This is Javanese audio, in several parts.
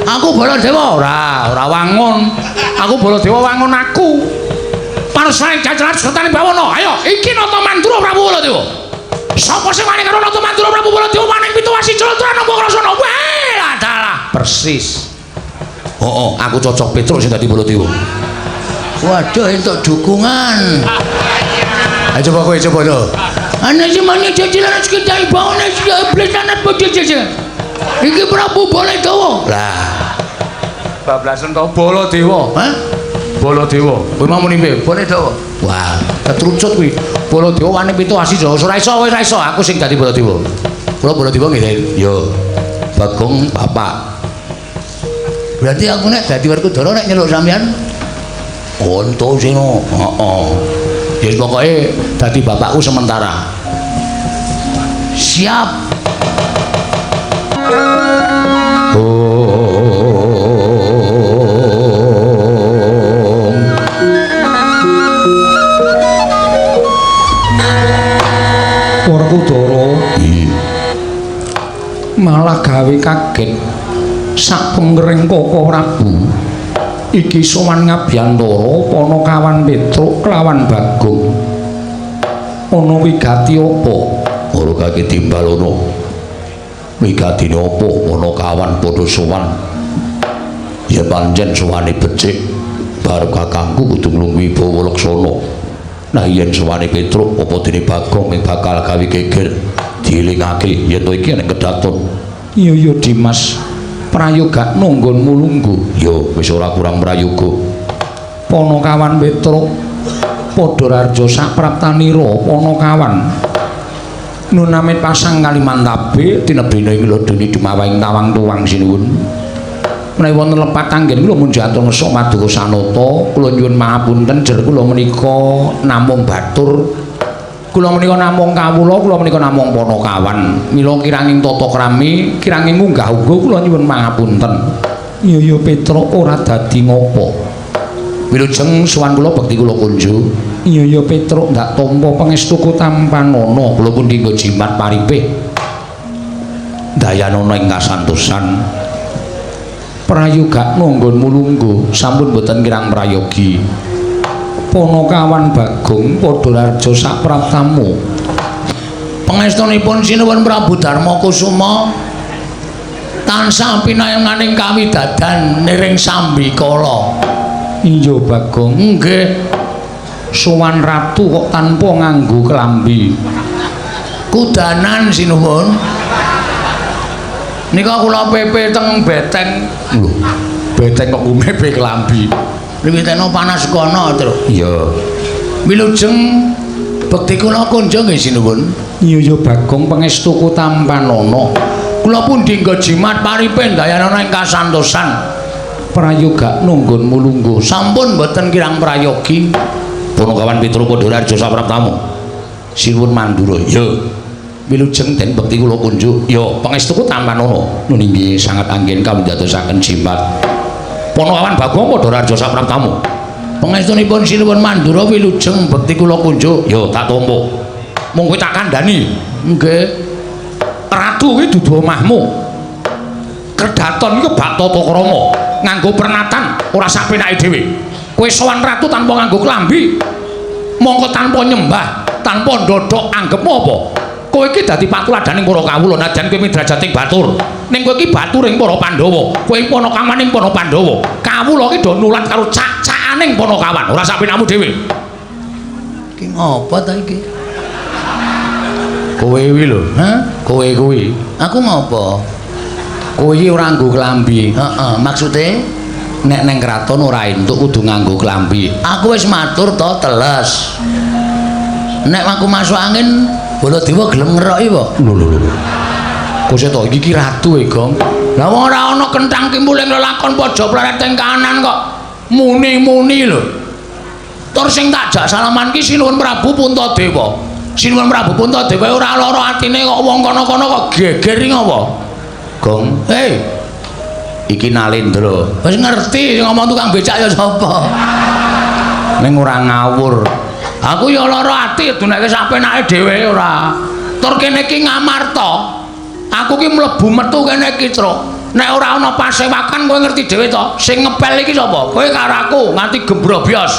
Aku Baladewa ora, ora wangun. Aku Baladewa wangun aku. Panusaning jajaran sertane Bawana. Ayo, iki Nata Mandura Prabu Baladewa. Sapa sing wani karo Nata Mandura Prabu Baladewa maning pitu wasi jlontrah napa krasana. Wah, dalah persis. Oh, aku cocok Petruk sing dadi Baladewa. Waduh, entuk dukungan. Ayo coba kowe coba lho. Ana sing mani jajaran sekitar Bawana sing iblis anak bojo. Iki Prabu Baladewa. Lah. Bablasen to Baladewa. Hah? Baladewa. Kowe mau muni piye? Baladewa. Wah, ketrucut kuwi. Baladewa wani pitu asi Jawa. Ora iso, ora iso aku sing dadi Baladewa. Kula Baladewa nggih. Yo. Bagong bapak. Berarti aku nek dadi Werkudara nek nyeluk sampean Antasena. Heeh. Ya pokoke dadi bapakku sementara. Siap. Om. Werkudara malah gawe kaget sak pengering Koko Prabu. Iki sowan ngabyantara Panakawan Petruk kelawan Bagong. Ana wigati apa? Ora kaki timbalono. Wigatine apa Panakawan padha sowan? Ya pancen sowane becik. Bar kakangku kudu nglungguhi Bawa Laksana. Nah yen sowane Petruk apa dene Bagong ing bakal gawe geger dielingake yen to iki ning kedaton. Iya ya Dimas. Prayogakno nggonmu lungguh. Ya wis ora kurang prayoga. Panakawan Petruk padha rarja sapraptanira Panakawan. Nunamit pasang Kalimantabe tinebina ing lodoni dumawahing tawang tuwang sinuwun. Menawi wonten lepat anggen kula munjatur ngesak maduka sanata, kula nyuwun mahapunten jer kula menika namung batur. Kula menika namung kawula, kula menika namung Panakawan. Mila kiranging tata krami, kiranging munggah-ungguh kula nyuwun pangapunten. Iya ya Petruk ora dadi ngopo. Wilujeng sowan kula bekti kula kunjuk. Iya ya Petruk ndak tampa pangestuku tampanana, kula pun dinggo jimat paripih. Dayanana ing kasantosan. Prayogakno nggonmu lungguh, sampun boten kirang prayogi. Panakawan Bagong padha rarja sapraptamu. Pangestunipun sinuwun Prabu Darma Kusuma tansah pinayenganing kawidadan niring sambikala. Iya Bagong, nggih. Sowan ratu kok tanpa nganggo klambi. Kudanan sinuwun. Nika kula pepe teng beteng. Lho, beteng kok kumepe klambi. Wiwitana panas kono, Truk. Iya. Wilujeng bekti kula kunjung nggih sinuwun. Iya ya Bagong pangestuku tampanana. Kula pun dinggo jimat paripe ndayanana ing kasantosan. Prayogakno nggonmu lungguh. Sampun boten kirang prayogi. Panakawan Petruk padha rarja sapraptamu. Sinuwun Mandura. Iya. Wilujeng den bekti kula kunjuk. Ya, pangestuku tampanana. Nun inggih sangat anggen kawidatosaken jimat. Panakawan Bagong padha rarja sapraptamu. Pangestunipun sinuwun Mandura wilujeng bekti kula kunjuk. Ya, tak tampa. Mung kowe tak kandhani. Nggih. Ratu kuwi dudu omahmu. Kedaton iku bak tata krama, nganggo pernatan ora sak penake dhewe. Kowe sowan ratu tanpa nganggo klambi. Mongko tanpa nyembah, tanpa ndodhok anggepmu apa? Kowe iki dadi patuladaning para kawula najan kowe midrajating batur. Ning kowe iki baturing para Pandhawa. Kowe panakamaning para Pandhawa. Kawula iki do nulat karo cak-cakaning Panakawan, ora sak penakmu dhewe. Iki ngopo ta iki? Kowe kuwi lho. Hah? Kowe kuwi. Aku ngopo? Kowe iki ora nganggo klambi. Heeh, maksude nek neng kraton ora entuk kudu nganggo klambi. Aku wis matur to teles. Nek aku masuk angin Baladewa gelem ngeroki apa? Lho lho lho. Kok to iki ki ratu e, Gong. Lah wong ora ana kenthang kimpuling lelakon pojok pleret ing kanan kok muni-muni lho. Tur sing tak jak salaman ki Sinuwun Prabu Puntadewa. Sinuwun Prabu Puntadewa ora lara atine kok wong kono-kono kok geger iki ngopo? Gong, hei. Iki Nalendra. Wis ngerti sing ngomong tukang becak ya sapa. Ning ora ngawur. Aku ya lara ati duneke sak penake dhewe ora. Tur kene iki Ngamarta. Aku ki mlebu metu kene iki, Truk. Nek ora ana pasewakan kowe ngerti dhewe to, sing ngepel iki sapa? Kowe karo aku nganti gembrobyos.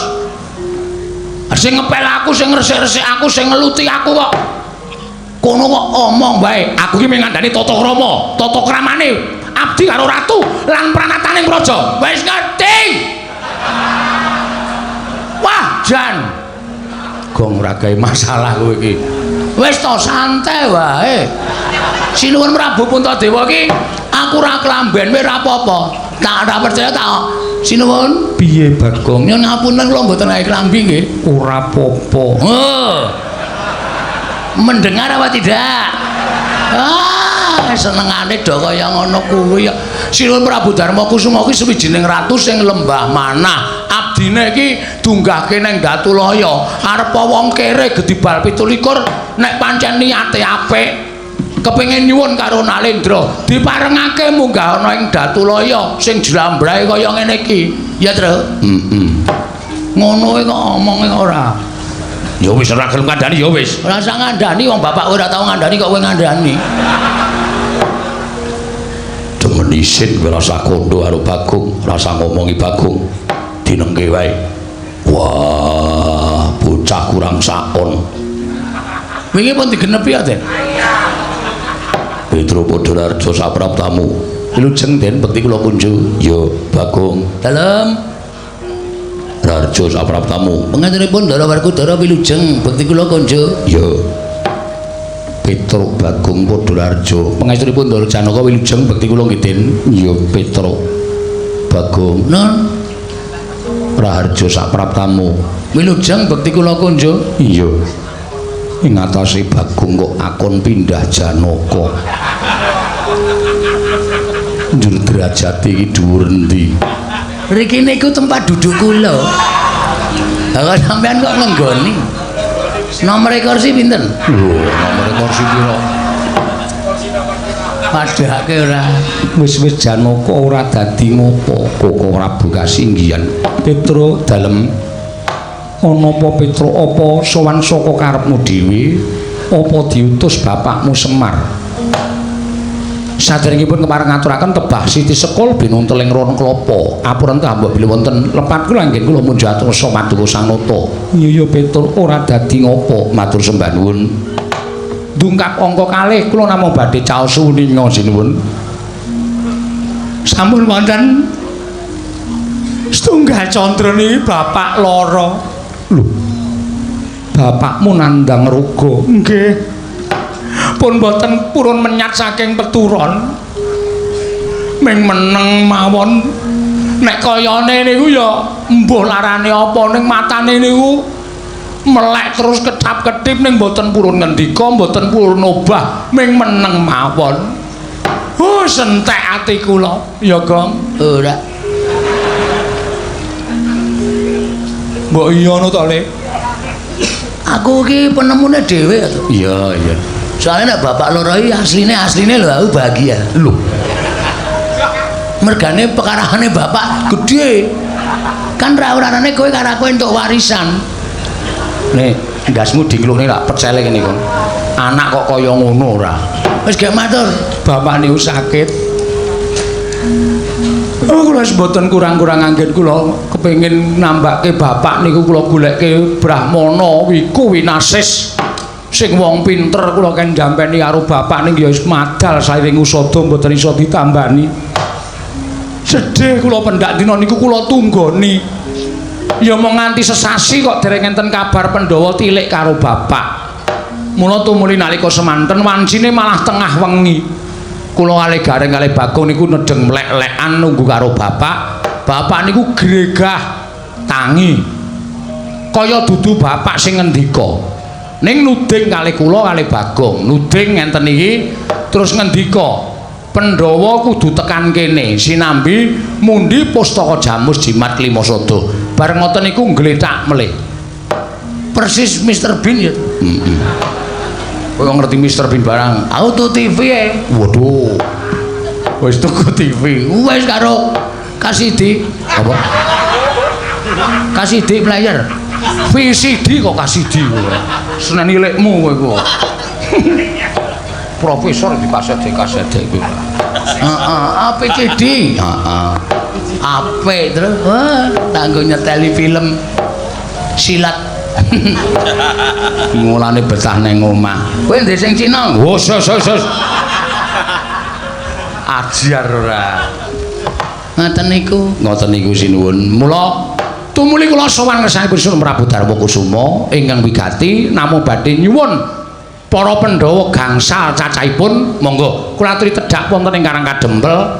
Sing ngepel aku, sing ngresik-resik aku, sing ngeluti aku kok. Kono kok omong wae. Aku iki mung ngandani tata krama, tata kramane abdi karo ratu lan pranataning praja. Wis ngerti? Wah, jan. Gong ora gawe masalah kowe iki. Wis to santai wae. Sinuwun Prabu Puntadewa iki aku ora klamben wae ora apa-apa. Tak ora percaya tak. Sinuwun, piye Bagong? Nyuwun ngapunten kula mboten gawe klambi nggih. Ora apa-apa. Oh. Mendengar apa tidak? Ah, senengane do kaya ngono kuwi. Sinuwun Prabu Darma Kusuma kuwi suwijining ratu sing lembah manah. Abdine iki dunggahke nang Datulaya. Arep wong kere gedibal 27 nek pancen niate apik kepengin nyuwun karo Nalendra diparengake munggah ana ing Datulaya sing jlambrahe kaya ngene iki. Ya, Tru? Heeh. Ngono kok omonge ora. Ya wis ora gelem ngandani ya wis. Ora usah ngandani wong bapak ora tau ngandani kok kowe ngandani. Demen isin kowe rasa kondo karo Bagong, rasa ngomongi Bagong. Dinengke wae. Wah, bocah kurang sakon. Wingi pun digenepi ya, Den? Petro Podolarjo sapraptamu. Wilujeng Den bekti kula kunju. Ya, Bagong. Dalem. Raharjo sapraptamu. Pangantenipun Ndara Werkudara wilujeng bekti kula kunju. Ya. Petro Bagong Podolarjo. Pangestunipun Ndara Janaka wilujeng bekti kula nggih Den. Ya, Petro Bagong. Nun. Raharjo sapraptamu. Wilujeng bekti kula kunju. Iya. Ing atase Bagong kok akon pindah Janaka. Njur derajate iki dhuwur endi? Riki niku tempat duduk kula. Lah kok sampean kok ngenggoni? Nomor kursi pinten? Lho, nomor kursi pira? Padhake ora. Wis-wis Janaka ora dadi ngopo, Koko Prabu kasinggihan. Petro dalem ana apa Petro apa sowan saka karepmu dhewe apa diutus bapakmu Semar? Saderengipun kepareng ngaturaken tebah siti sekul binunteling ron klapa. Apurenta mbok bilih wonten lepat kula anggen kula munjat rasa paduka Sang Nata. Iya ya Petro ora dadi ngopo, matur sembah nuwun. Dungkap angka kalih kula namung badhe caos uninga sinuwun. Sampun wonten setunggal candra niki bapak lara. Lho. Bapakmu nandhang roga. Nggih. Pun boten purun menyat saking peturon. Ming meneng mawon. Nek kayane niku ya mbuh larane apa ning matane niku melek terus ketap-ketip ning boten purun ngendika, mboten purun obah, ming meneng mawon. Oh, sentek ati kula. Ya, Gong. Ora. Mbok iya ngono to, Le? Aku iki penemune dhewe to. Iya, iya. Soalnya nek bapak loro iki asline lho aku bahagia. Lho. Mergane pekarahane bapak gedhe. Kan ra urarane kowe karo aku entuk warisan. Nih, ndasmu dingklukne lak pecele kene kok. Anak kok kaya ngono ora. Wis gek matur, bapak niku sakit. Oh, kula wis mboten kurang-kurang anggen kula kepengin nambake bapak niku kula goleke Brahmana Wiku Winasis. Sing wong pinter kula ken jampeni karo bapak ning ya wis madal sairing usada mboten iso ditambani. Sedih kula pendak dina niku kula tunggoni. Ya mung nganti sesasi kok dereng enten kabar Pandhawa tilik karo bapak. Mula tumuli nalika semanten wancine malah tengah wengi. Kula kalih Gareng kalih Bagong niku nedheng mlek-lekan nunggu karo bapak. Bapak niku gregah tangi. Kaya dudu bapak sing ngendika. Ning nuding kalih kula kalih Bagong, nuding ngenten iki terus ngendika, Pandhawa kudu tekan kene sinambi mundi pustaka Jamus Jimat Klimasada. Bareng ngoten niku nglethak melih. Persis Mr Bean ya. Heeh. Kowe ngerti Mr Bean barang. Aku tuku TV e. Waduh. Wis tuku TV. Wis karo KCD. Apa? KCD player. VCD kok KCD kowe. Seneni lekmu kowe kok. Profesor di kaset kuwi. Heeh, APCD. Heeh. Apik terus. Wah, tak nggo nyeteli film silat. Mulane betah nang omah. Kowe ndek sing Cina? Wes wes wes. Ajar ora. Ngoten niku. Ngoten niku sinuwun. Mula tumuli kula sowan ngersanipun Sunan Prabu Darma Kusuma ingkang wigati namung badhe nyuwun para Pandhawa gangsal cacahipun monggo kula aturi tedhak wonten ing Karang Kadempel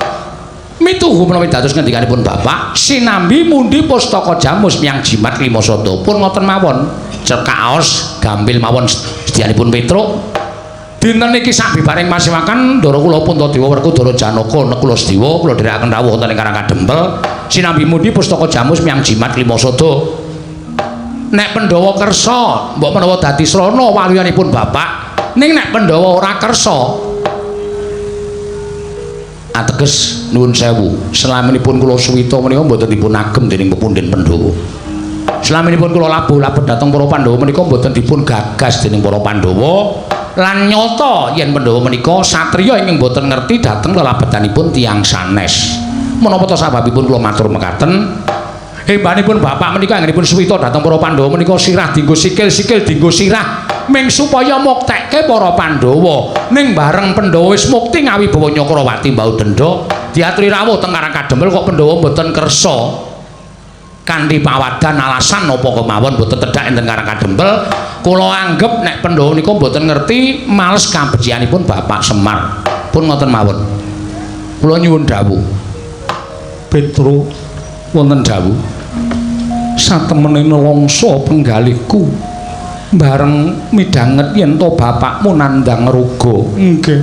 mituhu menawi dados ngendikanipun Bapak sinambi mundi pustaka jamus miyang jimat lima sada pun ngoten mawon cekaos gampil mawon sedyanipun Petruk dinten iki sabibaring pasewakan Ndara kula Puntadewa Werkudara Janaka Nekula Sedewa kula dherekaken rawuh wonten ing Karang Kadempel sinambi mundi pustaka jamus miyang jimat lima sada nek Pandhawa kersa mbok menawa dadi srana waluyanipun Bapak ning nek Pandhawa ora kersa ateges nuwun sewu selaminipun kula suwita menika mboten dipun agem dening pepundhen Pandhawa selaminipun kula labuh-labuh dhateng para Pandhawa menika mboten dipun gagas dening para Pandhawa lan nyata yen Pandhawa menika satriya ingkang mboten ngerti dhateng lelabetanipun tiyang sanes menapa ta sababipun kula matur mekaten hembanipun Bapak menika anggenipun suwita dhateng para Pandhawa menika sirah dinggo sikil sikil dinggo sirah ming supaya muktekke para Pandhawa ning bareng Pandhawa wis mukti ngawibawa Nyakrawati mbau denda diaturi rawuh teng Karang Kadempel kok Pandhawa mboten kersa kanthi pawadan alasan napa kemawon mboten tedhak enten Karang Kadempel kula anggep nek Pandhawa nika mboten ngerti males kabecikanipun Bapak Semar pun ngoten mawon kula nyuwun dawuh Petro wonten dawuh satemene nelongso penggalihku bareng midhanget yen to bapakmu nandhang roga nggih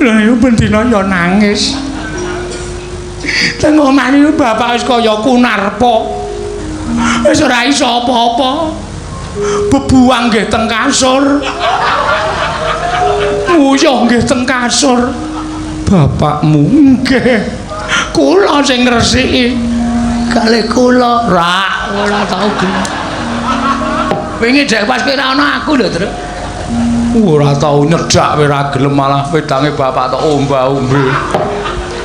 lha yo bendina yo nangis teng omah niku bapak wis kaya kunarpa wis ora iso apa-apa bebuang nggih teng kasur nguyuh nggih teng kasur bapakmu nggih kula sing ngresiki kalih kula rak ora tau gelem wingi dek pas kowe ora ana aku lho Truk ora tau nyedak ora gelem malah wedange bapak tok omba-ombe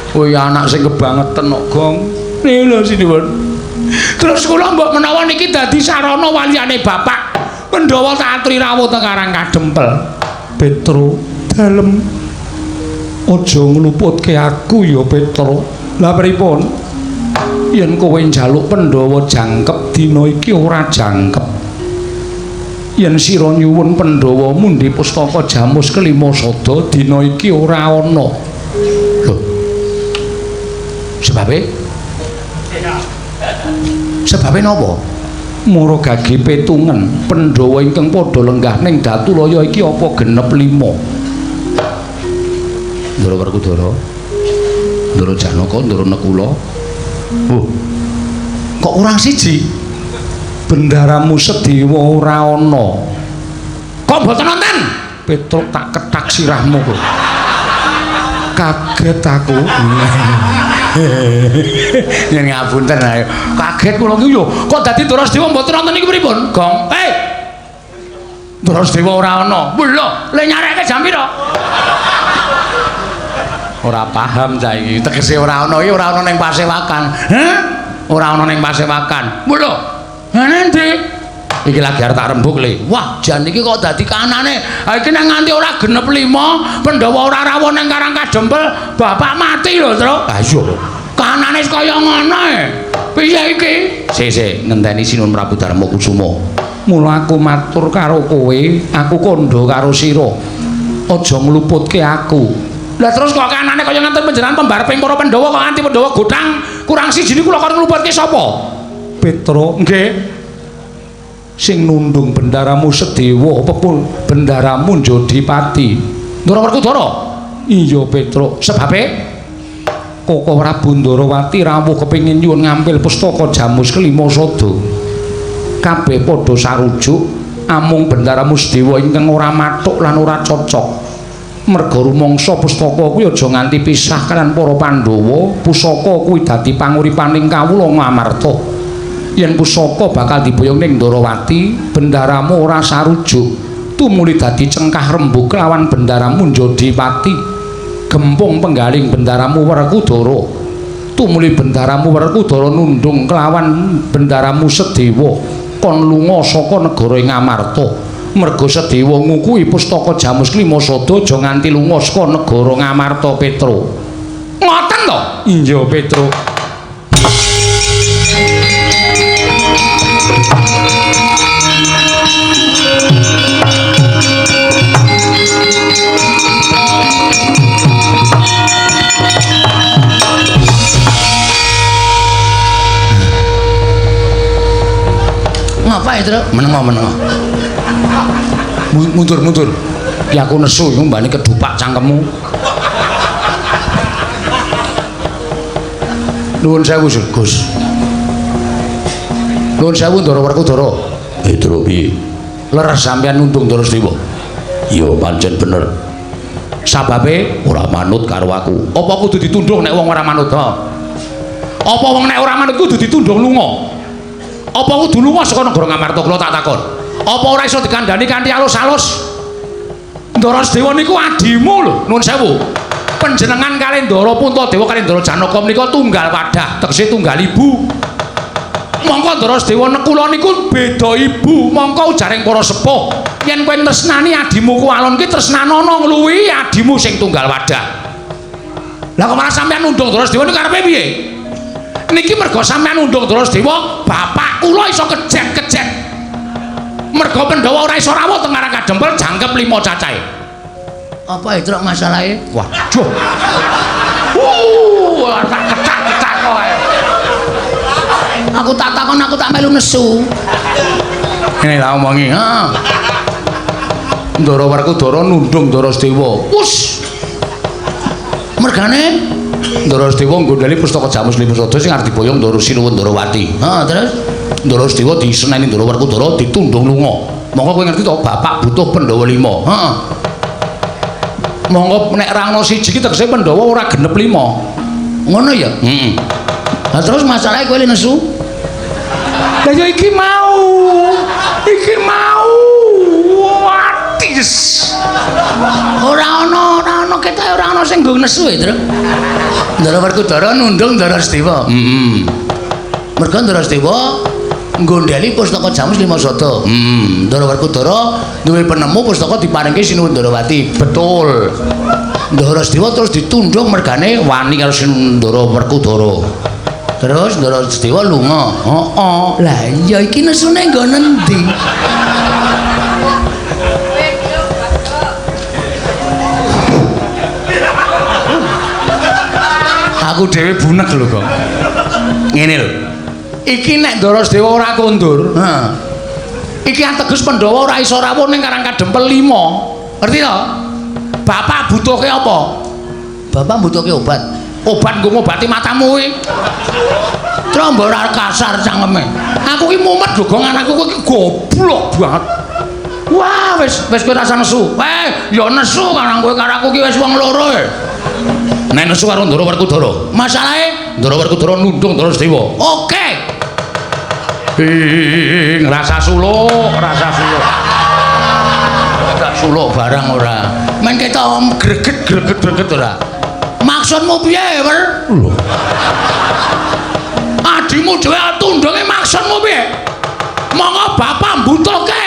kowe anak sing kebangeten kok Gong niku lho sinuwun terus kula mbok menawa niki dadi sarana waliyane bapak Pandhawa tak aturi rawuh teng Karang Kadempel Petro dalem aja ngluputke aku ya Petro lha pripun yen kowe njaluk Pandhawa jangkep dina iki ora jangkep yen sira nyuwun Pandhawa mundi pustaka jamus kelima sada dina iki ora ana lho sebabe sebabe napa mara gage petungen Pandhawa ingkang padha lenggah ning Datulaya iki apa genep 5 Ndara Werkudara Ndara Janaka Ndara Nekula oh kok kurang siji bendaramu Sedewa ora ana kok mboten nonton Petruk tak kethak sirahmu kok kaget aku yen ngapunten ayo kaget kula ki yo kok dadi Ndara Sedewa mboten nonton iki pripun Gong eh Ndara Sedewa ora ana lho le nyareke jam pira ora paham cah iki tegese ora ana iki ora ana ning pasewakan heh ora ana ning pasewakan lho endi iki lagi arep tak rembug le wah jan iki kok dadi kanane ha iki nek nganti ora genep 5 Pandhawa ora rawuh ning Karang Kadempel bapak mati lho Truk ha iya kanane kaya ngono e piye iki sik sik ngenteni Sinuwun Prabu Darma Kusuma mula aku matur karo kowe aku kandha karo sira aja ngluputke aku lah terus kok kanane kaya nganten panjenengan pembareping para Pandhawa kok nganti Pandhawa gothang kurang siji niku kula kon ngluputke sapa Petro nggih sing nundung bendaramu Sedewa pepun bendaramu Jodipati Ndara Werkudara iya Petro sebabe Koko Prabu Ndarawati rawuh kepengin nyuwun ngampil pustaka jamus kelima sada kabeh padha sarujuk amung bendaramu Sedewa ingkang ora mathuk lan ora cocok merga rumangsa pustaka kuwi aja nganti pisah kalian para Pandhawa pusaka kuwi dadi panguripaning kawula ngamarta yen pusaka bakal diboyong ning Ndarawati bendaramu ora sarujuk tumuli dadi cengkah rembug kelawan bendaramu Jodipati Gempung penggaling bendaramu Werkudara. Tumuli bendaramu Werkudara nundung kelawan bendaramu Sedewa kon lunga saka negara ing Amarta. Merga Sedewa ngukuhi pustaka Jamus Klima Sada aja nganti lunga saka negara Ngamarta Petro. Ngoten to? Iya Petro. Ngapa itu? Menengo. Mundur. Ki aku nesu iku mbane kedupak cangkemmu. Nuwun sewu, Gus. Nuwun sewu Ndara Werkudara. Petro piye? Leres sampean nundung Ndara Sedewa. Ya pancen bener. Sababe ora manut karo aku. Apa kudu ditundung nek wong ora manut? Apa wong nek ora manut kudu ditundung lunga? Apa kudu lunga saka negara Ngamarta? Kula tak takon. Apa ora iso dikandhani kanthi alus-alus? Ndara Sedewa niku adimu lho, nuwun sewu. Panjenengan kalih Ndara Puntadewa kalih Ndara Janaka menika tunggal wadah, tegese tunggal ibu. Mongko Ndara Sedewa nekula niku beda ibu, mongko ujaring para sepuh. Yen kowe tresnani adimu kuwalon ki tresnanono ngluwihi adimu sing tunggal wadah. Lah kok malah sampean nundung Ndara Sedewa niku karepe piye? Niki merga sampean nundung Ndara Sedewa, bapak kula iso kejet-kejet. Merga Pandhawa ora iso rawuh teng Karang Kadempel jangkep 5 cacahe. Apa itu masalahe? Waduh. Tak kecak-kecak kowe. Aku tak takon, aku tak melu nesu. Ngene tak omongi, heeh. Ndara Werkudara nundung Ndara Sedewa. Wus. Mergane Ndara Sedewa nggondheli pustaka Jamus Lima Sada sing arep diboyong Ndara Sinuwun Ndarawati. Heeh, terus Ndara Sedewa diseneni Ndara Werkudara ditundung lunga. Monggo kowe ngerti to, bapak butuh Pandhawa 5. Heeh. Monggo nek ra ono siji ki tegese Pandhawa ora genep 5. Ngono ya? Heeh. Lah terus masalahe kowe nesu? Lah ya iki mau. Iki mau. Watis. Ora ono ketoke ora ono sing nggo nesu e, Tru. Ndara Werkudara nundung Ndara Sedewa. Heeh. Merga Ndara Sedewa nggondheli pustaka Jamus Lima Sada. Heeh. Ndara Werkudara duwe penemu pustaka diparingke Sinuwun Ndarawati. Betul. Ndara Sedewa terus ditundung mergane wani karo Ndara Werkudara. Terus Ndara Sedewa lunga. Heeh. Lah iya iki nesune nggo nendi? Aku dhewe bunek lho kok. Ngene lho. Iki nek Ndara Sedewa ora kondur, heeh. Iki ateges Pandhawa ora iso rawuh ning Karang Kadempel 5. Ngerti to? Bapak butuhke apa? Bapak butuhke obat. Obat nggo ngobati matamu kuwi. Trombo ora kasar cangkeme. Aku ki mumet lho, Gong, anakku ki goblok banget. Wah, wis kowe rasa nesu. Ya nesu karang kowe karo aku ki wis wong loro e. Nek nesu karo Ndara Werkudara. Masalahe Ndara Werkudara nundung Ndara Sedewa. Oke. Ngrasa suluk, rasa suluk. Ora suluk barang ora. Men ketok greget-greget ora. Maksudmu piye, Wer? Lho. Adimu dhewe tundunge maksudmu piye? Monggo bapak mbutuhke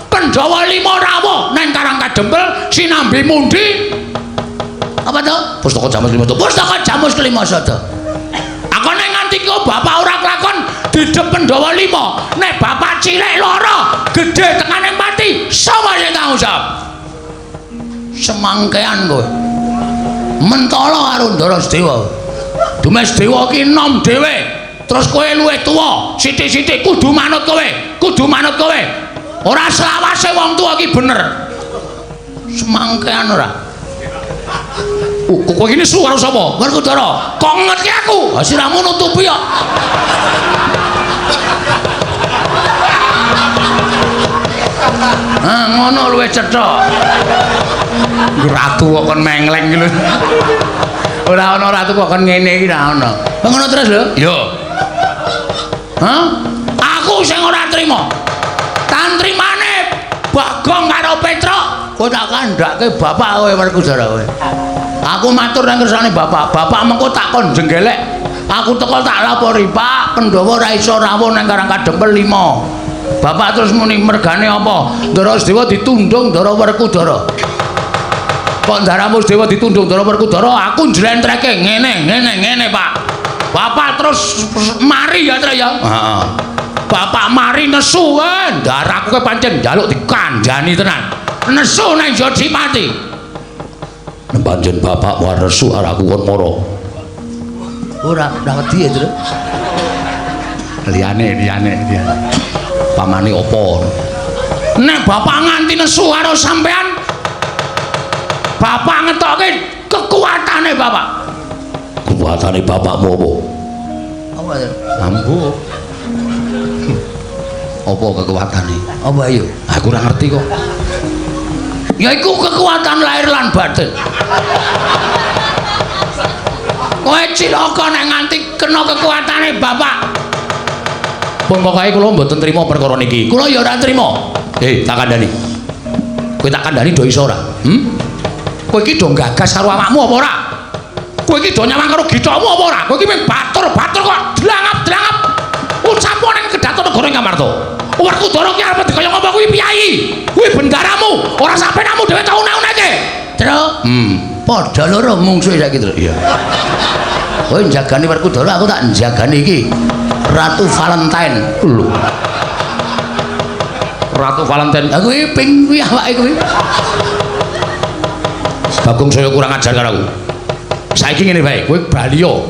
Pandhawa 5 rawuh nang Karang Kadempel sinambi mundi. Apa to? Pustaka Jamus Lima Sada. Pustaka Jamus Kelima Sada. Aku nek nganti kok bapak ora kelakon didep Pandhawa 5. Nek bapak cilik lara, gedhe tekane pati, sapa sing tanggung jawab? Semangkean kowe. Mentala karo Ndara Sedewa. Dumes Dewa ki enom dhewe. Terus kowe luwih tuwa, sithik-sithik kudu manut kowe, kudu manut kowe. Ora selawase wong tuwa ki bener. Semangkean ora. Kowe iki nesu karo sapa? Werkudara. Kok ngerti aku? Ha siramu nutupi kok. Ah ngono luwih cetha. Ratu kok kon mengleng iki lho. Ora ana ratu kok kon ngene iki ora ana. Ngono terus lho. Yo. Hah? Aku sing ora trima. Tantrimane Bagong karo Petruk Kowe tak kandhake bapak kowe Werkudara kowe. Aku matur nang kersane bapak. Bapak mengko tak kon jenggelek. Aku teko tak lapori, Pak, Pandhawa ora iso rawuh nang Karang Kadempel 5. Bapak terus muni mergane apa? Ndara Dewa ditundung Ndara Werkudara. Kok Ndaramu Dewa ditundung Ndara Werkudara, aku njlentreke ngene ngene ngene, Pak. Bapak terus mari ya, Tru ya. Heeh. Bapak mari nesu, ndaraku kowe pancen njaluk dikandhani tenan. Nesu nang Jodipati. Pancen bapak war nesu arep aku kon mara. Ora, ora wedi ya, Tru. Liyane, liyane, liyane. Pamane apa? Nek bapak nganti nesu karo sampean, bapak ngetoke kekuatane bapak. Kekuatane bapakmu apa? Apa, Tru? Ambu. Apa kekuatane? Apa ayo? Aku ora ngerti kok. Ya iku kekuatan lahir lan batin. Kowe cilaka nek nganti kena kekuatane bapak. Pun pokoke kula mboten trima perkara niki. Kula ya ora trima. Tak kandhani. Kowe tak kandhani do iso ora? Hmm? Kowe iki do gagas karo awakmu apa ora? Kowe iki do nyawang karo githokmu apa ora? Kowe iki mung batur-batur kok dlangap-dlangap. Ucapo ning kedaton negara ing Ngamarta. Werkudara ki arep dikaya ngapa kuwi piyayi? Kuwi bendaramu, ora sampenamu dhewe tau une-uneke. Tru. Padha loro mungsuhe saiki, Tru. Iya. Kowe njagani Werkudara, aku tak njagani iki. Ratu Valentine. Lho. Ratu Valentine. Lah kuwi ping kuwi awake kuwi. Bagong saya kurang ajar karo aku. Saiki ngene bae, kowe bali yo.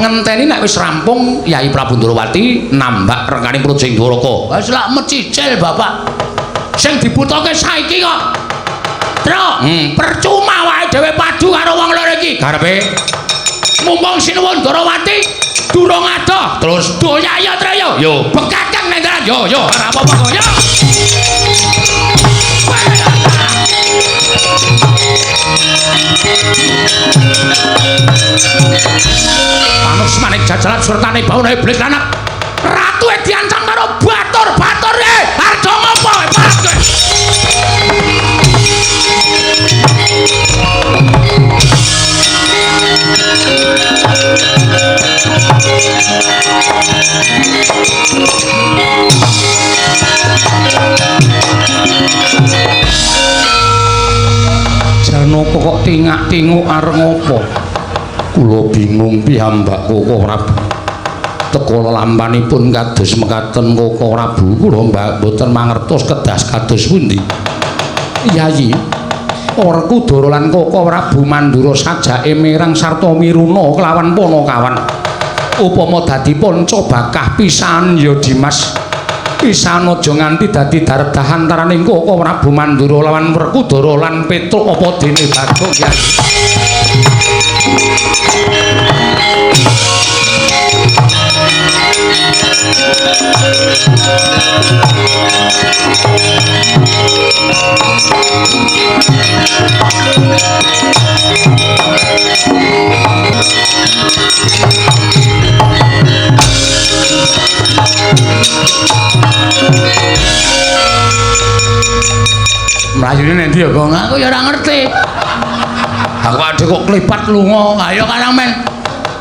Ngenteni nek wis rampung Yai Prabu Ndorowati nambak rengkaning Projeng Dwaraka. Wis lak mecicil bapak. Sing dibutuhke saiki kok. Tru, percuma awake dhewe padu karo wong loro iki. Karepe mumpung Sinuwun Ndorowati durung adoh, terus doya ya Tru yo. Yo, bekakang nang dalan. Yo yo, ora apa-apa kok. Yo. Panus manik jajalan surtane bauna iblis lanang. Ratu diancam karo batur-batur e. Arjo ngopo? Pas kowe. Janaka kok tingak-tinguk arep ngopo? Kula bingung piyambak Koko Prabu. Teka lelampanipun kados mekaten Koko Prabu, kula mboten mangertos kedas kados pundi. Yayi, Werkudara lan Koko Prabu Mandura sajake mireng sarta miruna kelawan Panakawan. Upama dadi panca bakah pisan ya Dimas. Pisan aja nganti dadi dardah antaraning Koko Prabu Mandura lawan Werkudara lan Petruk apa dene Bagong Yayi. Mlayune nek ndi ya, Gong? Aku ya ora ngerti. Aku adhe kok klepat lunga. Ayo karang men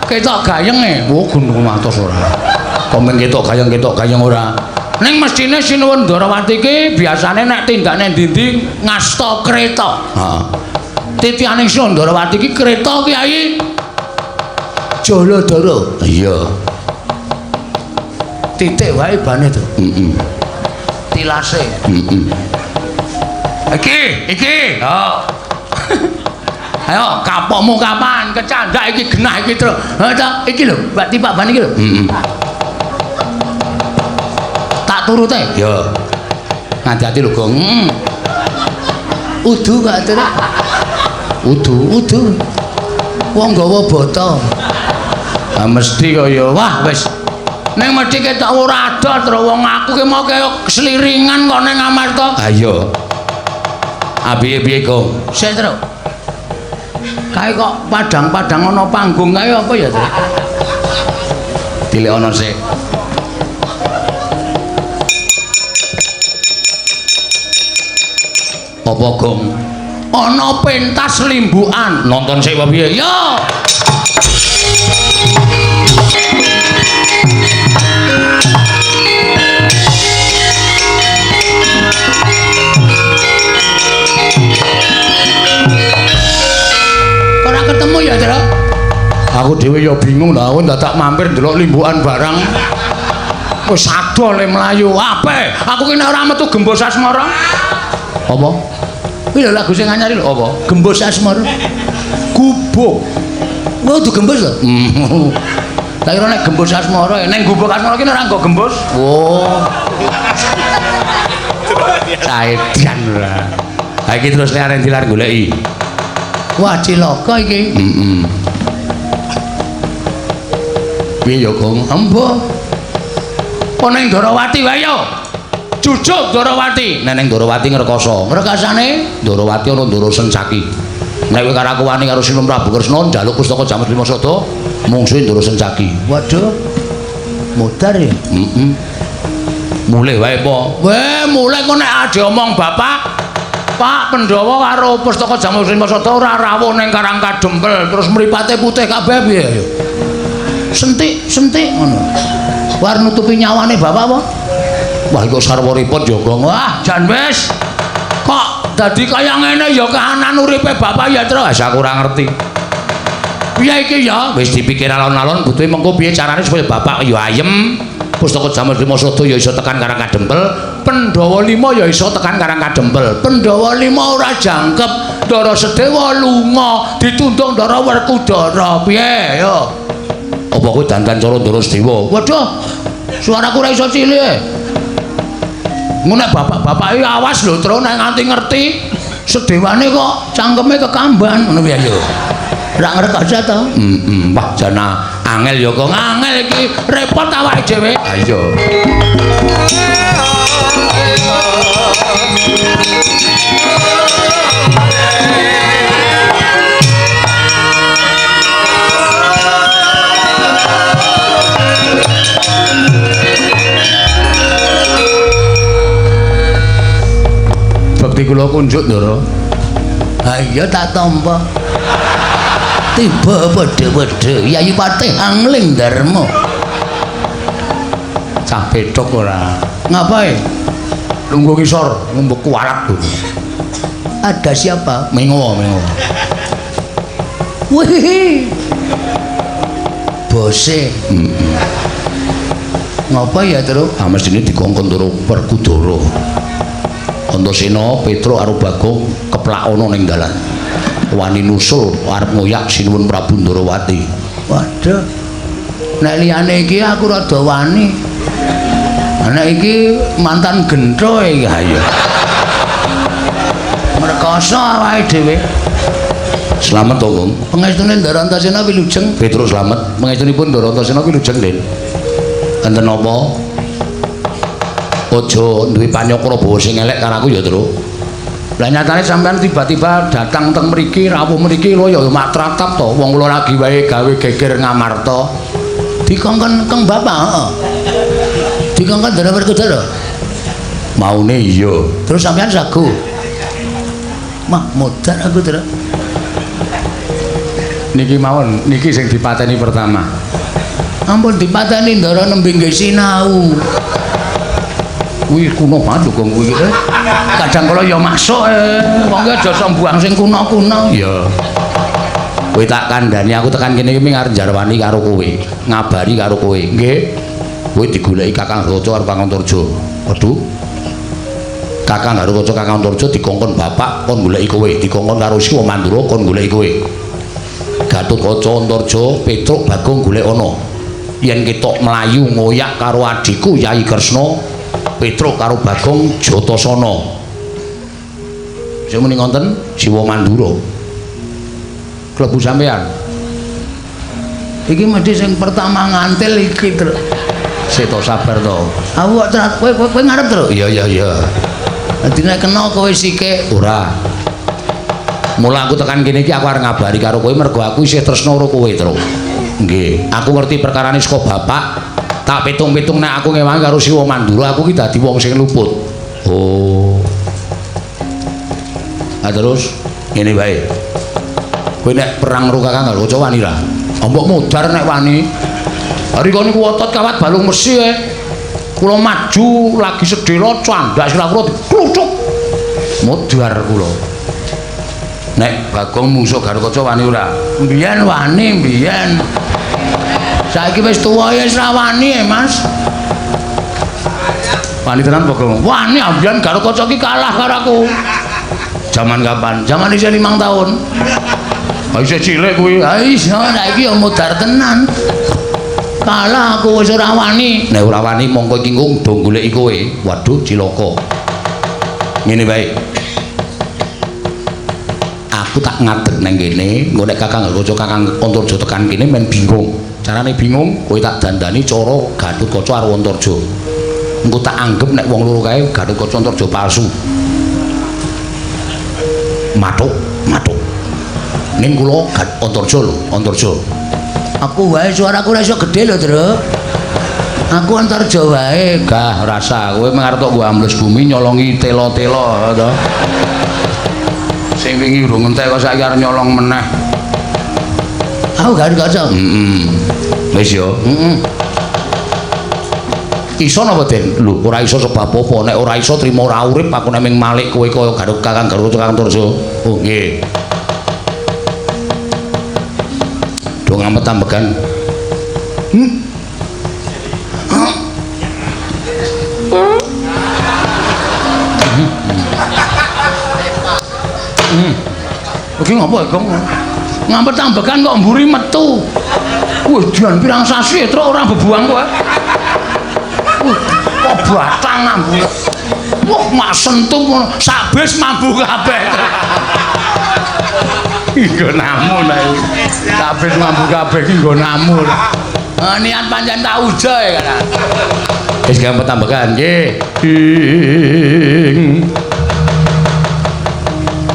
ketok gayenge. Oh, gunung matos ora. Kok men ketok gayeng ora. Ning mestine Sinuwun Ndorowati iki biasane nek tindakne ndi-ndi ngasta kreta. Heeh. Titiane Sinuwun Ndorowati iki kreta Kyai Jaladara. Iya. Titik wae bane to. Heeh. Tilase. Heeh. Iki, iki. Oh. Ayo kapokmu kapan kecandak iki genah iki terus. Ha ta, iki lho, mbak tipak ban iki lho. Heeh. Tak turute. Ya. Ngati-ati lho, Gong. Udu gak terus. Udu, udu. Wong nggawa bata. Ha mesti kaya wah wis. Ning mesti ketok ora ada terus wong aku ki mau kaya seliringan kok ning Amarta. Ha iya. Ah piye-piye, Gong? Sik, Tru. Kae kok padang-padang ana panggung kae apa ya, Tru? Dilek ana sik. Apa, Gong? Ana pentas limbukan. Nonton sik apa piye? Yo. Ora ketemu ya, Tru? Aku dhewe ya bingung lha, aku dadak mampir ndelok limbukan barang. Wis ado le mlayu. Ape? Aku ki nek ora metu Gembos Asmara. Apa? Kuwi lho lagu sing anyar lho apa? Gembos Asmara. Gubuk. Wah, kudu gembos lho. Tak kira nek Gembos Asmara, ning Gubuk Asmara ki ora nggo gembos. Oh. Caedan ora. Ha iki terus lek arep dilar goleki. Wah, cilaka iki. Heeh. Piye ya, Gong? Embo. Ana ning Ndorowati wae yo. Jujuk Ndorowati. Nek ning Ndorowati ngrekoso. Ngrekasane Ndorowati ana Ndoro Sencaki. Nek kowe karo aku wani karo Sinuwun Prabu Kresna njaluk pustaka Jamus Lima Sada, mungsuhe Ndoro Sencaki. Waduh. Modar ya? Heeh. Mulih wae apa? Weh, mulih kok nek diomong bapak Pak Pandhawa karo pustaka Jamus Lima Sada ora rawuh ning Karang Kadempel, terus mripate putih kabeh piye ya? Sentik-sentik ngono. War nutupi nyawane bapak apa? Wah, iku sarwa repot ya, Gong. Wah, jan wis. Kok dadi kaya ngene ya kahanan uripe bapak ya, Tru? Wis aku ora ngerti. Piye iki ya? Wis dipikir alon-alon butuhe mengko piye carane supaya bapak ya ayem, pustaka Jamus Lima Sada ya iso tekan Karang Kadempel, Pandhawa 5 ya iso tekan Karang Kadempel. Pandhawa 5 ora jangkep, Ndara Sedewa lunga, ditundung Ndara Werkudara. Piye ya? Apa kowe dandan cara Ndara Sedewa? Waduh, suaraku ora iso cilik. Ngono nek bapak-bapake awas lho, Tru, nek nganti ngerti sedewane kok cangkeme kekamban ngono piye ya? Ora ngrekoso to? Heeh, wah jana angel ya kok. Angel iki repot awake dhewe. Ha iya. Bekti kula kunjuk, Ndara. Ha iya tak tampa. Tiba padha-padha Yayi Patih Angling Darma. Cah bedhok ora. Ngapain? Lungguh ngisor ngombe kualat lho. Ada siapa? Mengo, mengo. Wih. Bose. Heeh. Ngapa ya, Tru? Ah mestine dikongkon Ndara Werkudara. Antasena, Petruk karo Bagong keplak ana ning dalan. Wani nusul arep ngoyak Sinuwun Prabu Ndorowati. Waduh. Nek liyane iki aku rada wani. Nek iki mantan gentho iki. Ha iya. Ngrekoso awake dhewe. Slamet to, Gong. Pengestune Ndara Antasena wilujeng. Petruk slamet. Pengestunipun Ndara Antasena wilujeng, Den. Enten napa? Aja duwe panyokra bawa sing elek karo aku ya, Tru. Lah nyatane sampean tiba-tiba datang teng mriki, rawuh mriki lho ya mak tratap to. Wong kula lagi wae gawe geger Ngamarta. Dikongkon keng bapak, heeh. Dikongkon Ndara Werkudara. Maune iya. Terus sampean sagu. Mah modar aku, Tru. Niki mawon, niki sing dipateni pertama. Ampun dipateni Ndara nembe nggih sinau. Kuwi kuno banget lho, Gong, kuwi. Kadang kala ya masuk wong ki aja sok mbuang sing kuno-kuno. Iya. Kowe tak kandhani aku tekan kene iki arep njarwani karo kowe, ngabari karo kowe. Nggih. Kowe digoleki Kakang Garuda karo Kakang Antarja. Waduh. Kakang Garuda Kakang Antarja dikongkon bapak kon goleki kowe, dikongkon karo Siwa Mandura kon goleki kowe. Gatotkaca Antarja Petruk Bagong golek ana. Yen ketok mlayu ngoyak karo adhiku Yai Kresna, Petruk karo Bagong Jatasana. Sing muni ngonten Siwa Mandura. Klebu sampean. Iki mesti sing pertama ngantil iki, Tru. Sik to sabar to. Aku kok kowe kowe ngarep, Tru? Iya iya iya. Dadi nek kena kowe sike ora. Mula aku tekan kene iki aku arep ngabari karo kowe mergo aku isih tresna karo kowe, Tru. Nggih, aku ngerti perkarane saka bapak. Tak pitung-pitung nek aku ngewangi karo Siwa Mandura aku ki dadi wong sing luput. Oh. Lah terus ngene wae. Kowe nek perang karo Kakang Garuda wani ra? Mbok modar nek wani. Rika niku otot kawat balung mesi e. Kula maju lagi sedhela candhak sirah kula dikluthuk. Modar kula. Nek Bagong mungsuh Garuda wani ora? Mbiyen wani, mbiyen. Saiki wis tuwa ya wis ra wani e, Mas. Wani tenan Bagong. Wani ambiyen Garuda ki kalah karo aku. Jaman kapan? Jaman isih 5 tahun. Ha isih cilik kuwi. Ha iya, saiki ya modar tenan. Kalah aku wis ora wani. Nek ora wani mongko iki ngung do goleki kowe. Waduh cilaka. Ngene wae. Aku tak ngadeg nang kene, engko nek Kakang Garuda Kakang Antarja tekan kene men bingung. Carane bingung, kowe tak dandani cara Gatotkaca karo Antarja. Engko tak anggep nek wong loro kae Gatotkaca Antarja palsu. Mathuk, mathuk. Ning kula Antarja lho, Antarja. Aku wae suaraku ora iso gedhe lho, Truk. Aku Antarja wae. Gah rasa kowe meng arep tok nggo ambles bumi nyolongi tela-tela to. Sing wingi urung entek kok saiki arep nyolong meneh. Aku Garuda. Heeh. Wis yo. Heeh. Iso napa, Den? Lho, ora iso sebab apa? Nek ora iso trimo ora urip aku nek ming malik kowe kaya Garuda Kakang Garuda Kakang Antarja. Oh, nggih. Do ngamet ambegan. Iki ngopo, Gong? Ngamet ambegan kok mburi metu. Wih, jan pirang sasi truk ora bebuang kowe. Wih, kok batang mambu. Wah, mak sentuh ngono, sak bis mambu kabeh. Nggo namu nek. Sak bis mambu kabeh iki nggo namu. Niat pancen tak uja ya kan. Wis gampang tambahan nggih. Ing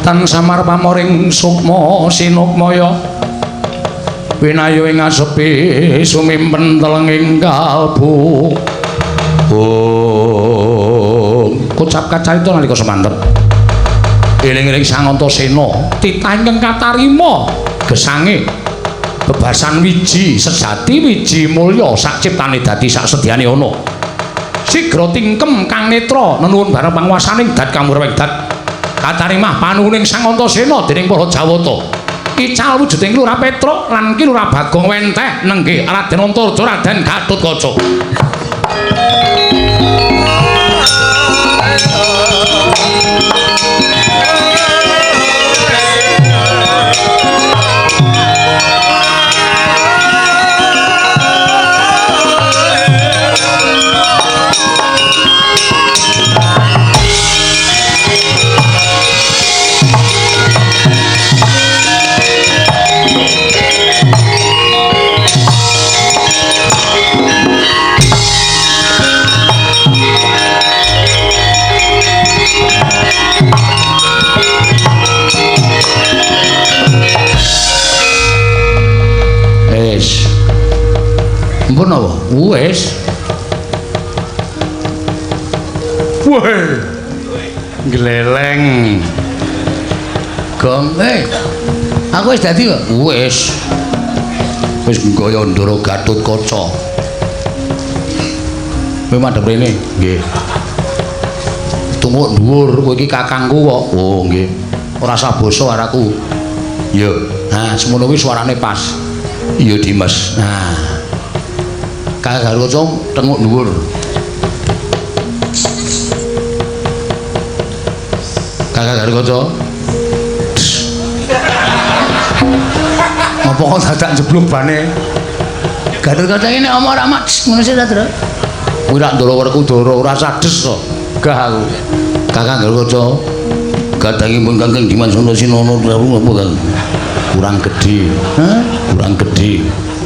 tan samar pamoring sukma sinukmaya winayo ing asepi sumimpen telenging kalbu. Oh, kocap kacarita nalika semanten. Eling-eling Sang Antasena titah ingkang katarima gesange bebasan wiji sejati wiji mulya sak ciptane dadi sak sedyane ana. Sigra tingkem kang netra nenuwun bareng panguwasaning dat kamurweng dat katarimah panuwuning Sang Antasena dening para Jawata. Ical wujuding Lurah Petruk lan Ki Lurah Bagong wenteh nenggih Raden Antarja Raden Gatotkaca. Wis. Ampun apa? Wis. Weh. Gleleng. Gong, aku wis dadi kok. Wis. Wis nggaya Ndara Gatotkaca. Kowe madhep rene? Nggih. Tunggu dhuwur, kowe iki kakangku kok. Oh, nggih. Ora usah basa karo aku. Iya. Nah, semono kuwi suarane pas. Iya, Dimas. Nah. Kakang Garuda tenguk dhuwur. Kakang Garuda. Ngopo kok dadak jeblok bane? Garuda iki nek omong ora mak ngono sih ta, Tru? Kuwi rak Ndara Werkudara ora sades to. Gah aku. Kakang Garuda gadangipun Kakang Dimas Antasena napa Kang? Kurang gedhe. Hah? Kurang gedhe.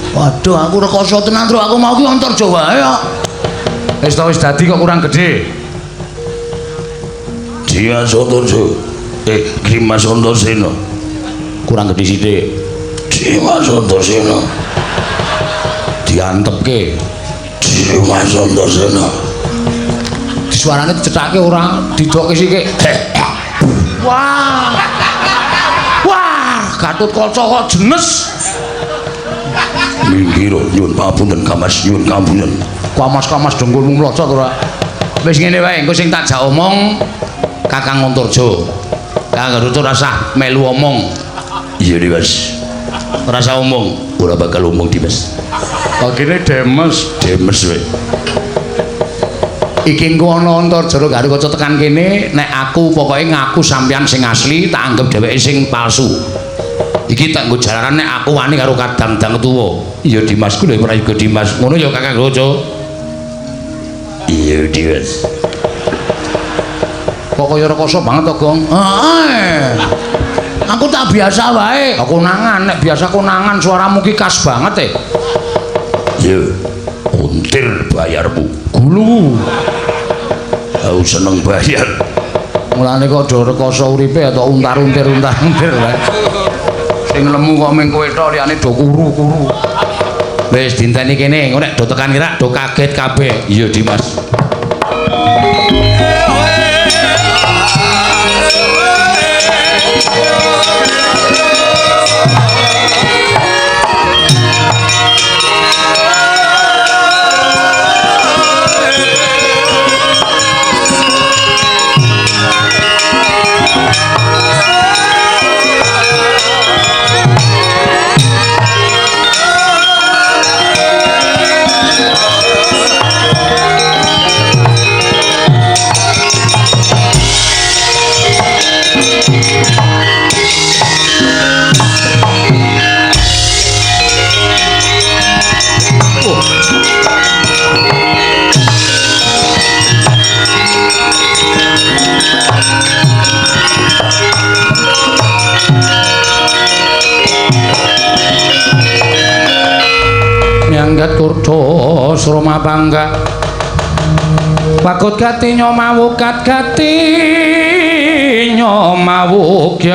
Waduh, aku rekoso tenan, Tru. Aku mau ki Antarja wae kok. Wis ta wis dadi kok kurang gedhe. Dimas Antarja. Dimas Antasena. Kurang gedhe sithik. Dimas Antasena. Diantepke. Dimas Antasena. Suarane dicethake ora didokke sithik. Wah. Gatotkaca kok jenes. Minggir nyuwun pangapunten Kamas, nyuwun pangapunten. Kamas-kamas dengkulmu mlocot ora. Wis ngene wae, engko sing tak jak omong Kakang Antarja. Kakang Gatotkaca ora usah melu omong. Iya Dimas. Ora usah omong. Ora bakal omong Dimas. Kene demes, demes wae. Iki engko ana Antarja Gatotkaca tekan kene, nek aku pokoke ngaku sampeyan sing asli, tak anggap dheweke sing palsu. Iki tak nggo jalaran nek aku wani karo kadang dang tuwa. Iya Dimas, ku lho prayoga Dimas. Ngono ya Kakang Gatotkaca. Iya Dimas. Kok kaya rekoso banget to, Gong? Heeh. Aku tak biasa wae. Konangan, nek biasa konangan suaramu ki khas banget e. Iya, untir bayarmu. Gulu. Aku seneng bayar. Mulane kok do rekoso uripe atau untar-untir untar-untir wae. Sing lemu kok mung kowe tok, liyane do kuru-kuru. Wis dinteni kene, engko nek do tekan kira do kaget kabeh. Iya Dimas. Nyanggat kurdo sroma bangga wakut gati nyomawukat gati nyomawukyat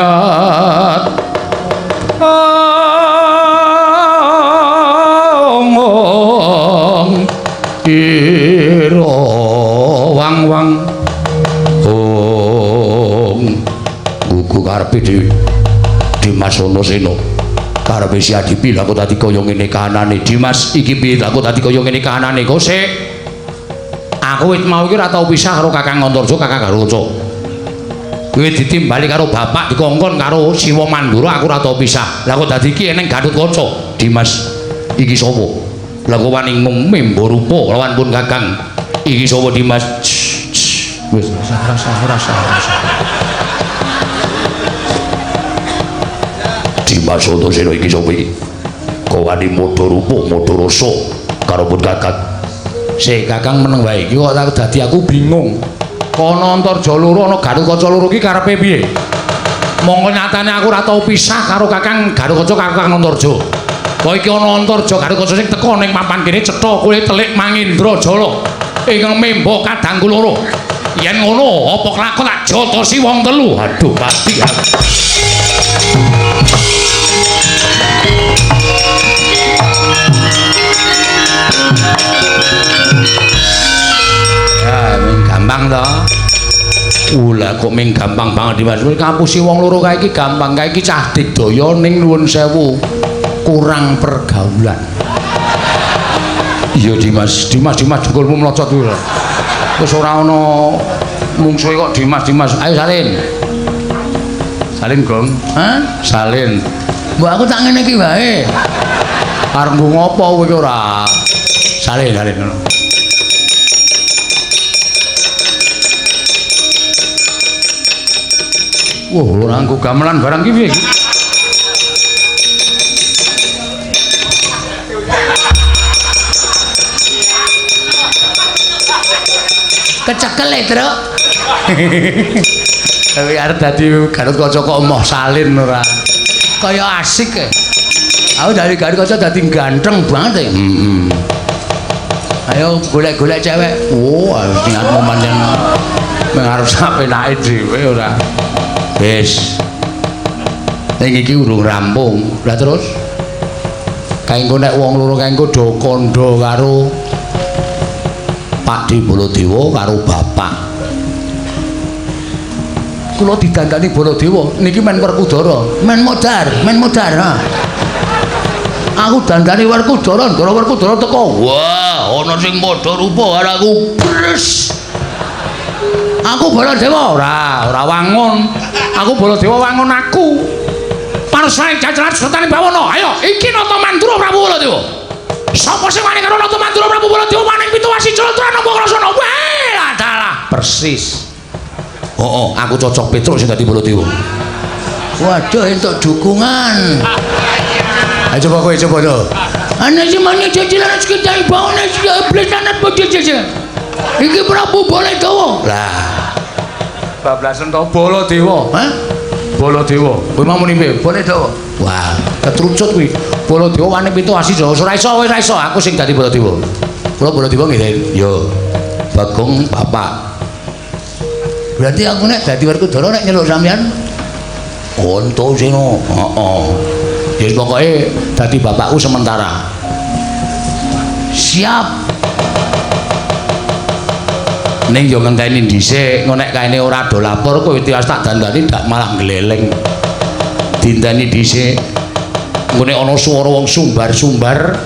ong ira wang wang ong gugu karepe Dimas Antasena. Karepe si Adipi lha kok dadi kaya ngene kahanane Dimas iki piye lha kok dadi kaya ngene kahanane kok sik. Aku wit mau iki ora tau pisah karo Kakang Antarja, Kakang Gatotkaca. Kowe ditimbali karo bapak dikongkon karo Siwa Mandura aku ora tau pisah. Lah kok dadi iki eneng Gatotkaca. Dimas iki sapa? Lah kok wani ngombe rupa lawan pun Kakang. Iki sapa Dimas? Wis rasa. Dimas Antasena iki sapa iki? Kok wani modho rupa, modho rasa karo pun Kakang. Sik Kakang meneng wae iki kok dadi aku bingung. Kono Antarja loro ana Gatotkaca loro iki karepe piye? Mongko nyatane aku ora tau pisah karo Kakang Gatotkaca karo Kakang Antarja. Kok iki ana Antarja Gatotkaca sing teka ning papan kene cetha kowe telik Mangindra Jala ingkang memba kadangku loro. Yen ngono apa kelakon tak jotosi wong telu. Aduh pasti aku. Ya, ming gampang to. Lah kok ming gampang banget Dimas. Wis ngapusi wong loro kae iki gampang, kae iki cah digdaya ning nuwun sewu kurang pergaulan. Iya Dimas, Dimas Dimas jengkolmu mlocot kuwi lho. Wis ora ana mungsuhe kok Dimas Dimas. Ayo salin. Salin Gong. Hah? Salin. Mbok aku tak ngene iki wae. Arep nggo ngopo kowe iki ora? Salin salin ngono. Wah, ora nggo gamelan barang iki piye iki? Kecekel e, Truk. Tapi arep dadi Gatotkaca kok emoh salin ora. Kaya asik e. Aku dari Gatotkaca dadi ganteng banget e. Heeh. Ayo golek-golek cewek. Oh, niatmu pancen mung arep sapenake dhewe ora. Wis. Ning iki urung rampung. Lah terus kae engko nek wong loro kae engko do kandha karo Pakde Baladewa karo bapak. Kula didandani Baladewa niki men Werkudara, men modar, men modar. Ha. Aku dandani Werkudara, Ndara Werkudara teko. Wah, ana sing padha rupa karo aku. Bres. Aku Baladewa ora, ora wangun. Aku Baladewa wangun aku. Panusaning jajaran sertane bawana. Ayo, iki Nata Mandura Prabu Baladewa. Sapa sing wani karo Nata Mandura Prabu Baladewa maning pitu wasi Jalatrana Krasana. Wah, dalah persis. Heeh, aku cocok Petruk sing dadi Baladewa. Waduh, entuk dukungan. Ayo coba kowe coba to. Ana sing mani jajaran sekitar bawana iblis anak bojo. Iki Prabu Baladewa. Lah. Bablasen to Baladewa. Hah? Baladewa. Kowe mau muni piye? Baladewa. Wah, ketrucut kuwi. Baladewa wani pitu asi Jawa. Ora iso, ora iso aku sing dadi Baladewa. Kula Baladewa nggih. Yo. Bagong bapak. Berarti aku nek dadi Werkudara nek nyeluk sampean Antasena. Heeh. Ya pokoke dadi bapakku sementara. Siap. Ning yo ngenteni dhisik, engko nek kaene ora do lapor kowe tiwas tak dandani dak malah gleleng. Dinteni dhisik. Engko nek ana swara wong sumbar-sumbar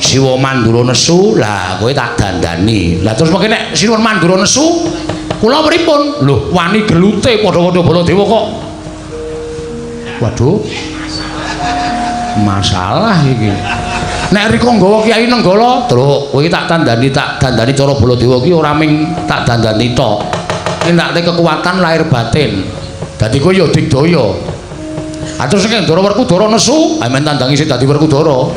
Siwa Mandura nesu, lah kowe tak dandani. Lah terus mengke nek Siwa Mandura nesu, kula pripun? Lho, wani gelute padha-padha Baladewa kok. Waduh. Masalah iki. Nek rika nggawa Kyai Nenggala, Truk, kowe tak tandani cara Baladewa ki ora ming tak dandani tok. Enakne kekuatan lahir batin. Dadi kowe ya digdaya. Ah terus nek Ndara Werkudara nesu, amen tandangi sing dadi Werkudara.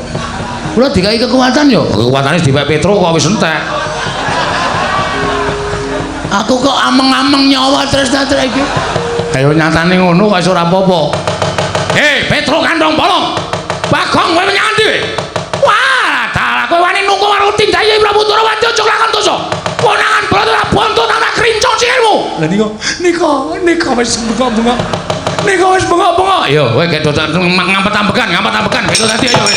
Kula dikai kekuatan ya. Kekuatane dipek Petruk kok wis entek. Aku kok ameng-ameng nyawa tresna-tresna iki. Ayo nyatane ngono kok iso ora apa-apa. Hei, Petruk kandhong bolong. Bagong kowe menyang endi? Wah, dalah kowe wani nunggu karo tindake Prabu Ndorowati aja lakon dosa. Konangan Baladewa bonto tak krincong sikilmu. Lah nika wis bengok-bengok. Nika wis bengok-bengok. Yo kowe gedho ngampet-ambekan, ngampet-ambekan gitu tadi ayo kowe.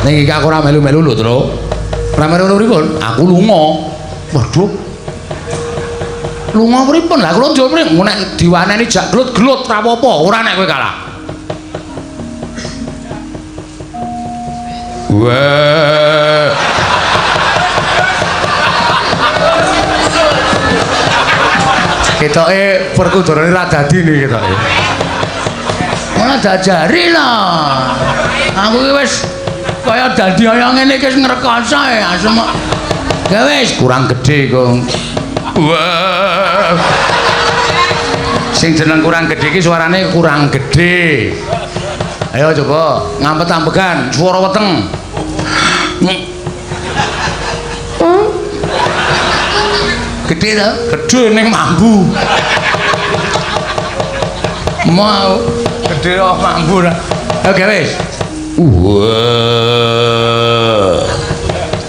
Ning iki aku ora melu-melu lho, Truk. Ora melu-melu pripun? Aku lunga. Waduh. Lunga pripun? Lah kula njupuk nek diwaneni jak glut-glut ora apa-apa, ora nek kowe kalah. Wah. Ketoke Werkudarane ra dadi niki ketoke. Ora diajari lah. Aku iki wis kaya dadi kaya ngene iki wis ngrekoso ya asem. Ya wis kurang gedhe kok. Wah. Sing jeneng kurang gedhe iki suarane kurang gedhe. Ayo coba ngampet-ambekan swara weteng. Gedhe to? Gedhe ning mambu. Mau gedhe kok mambu ra. Oke wis. Wah.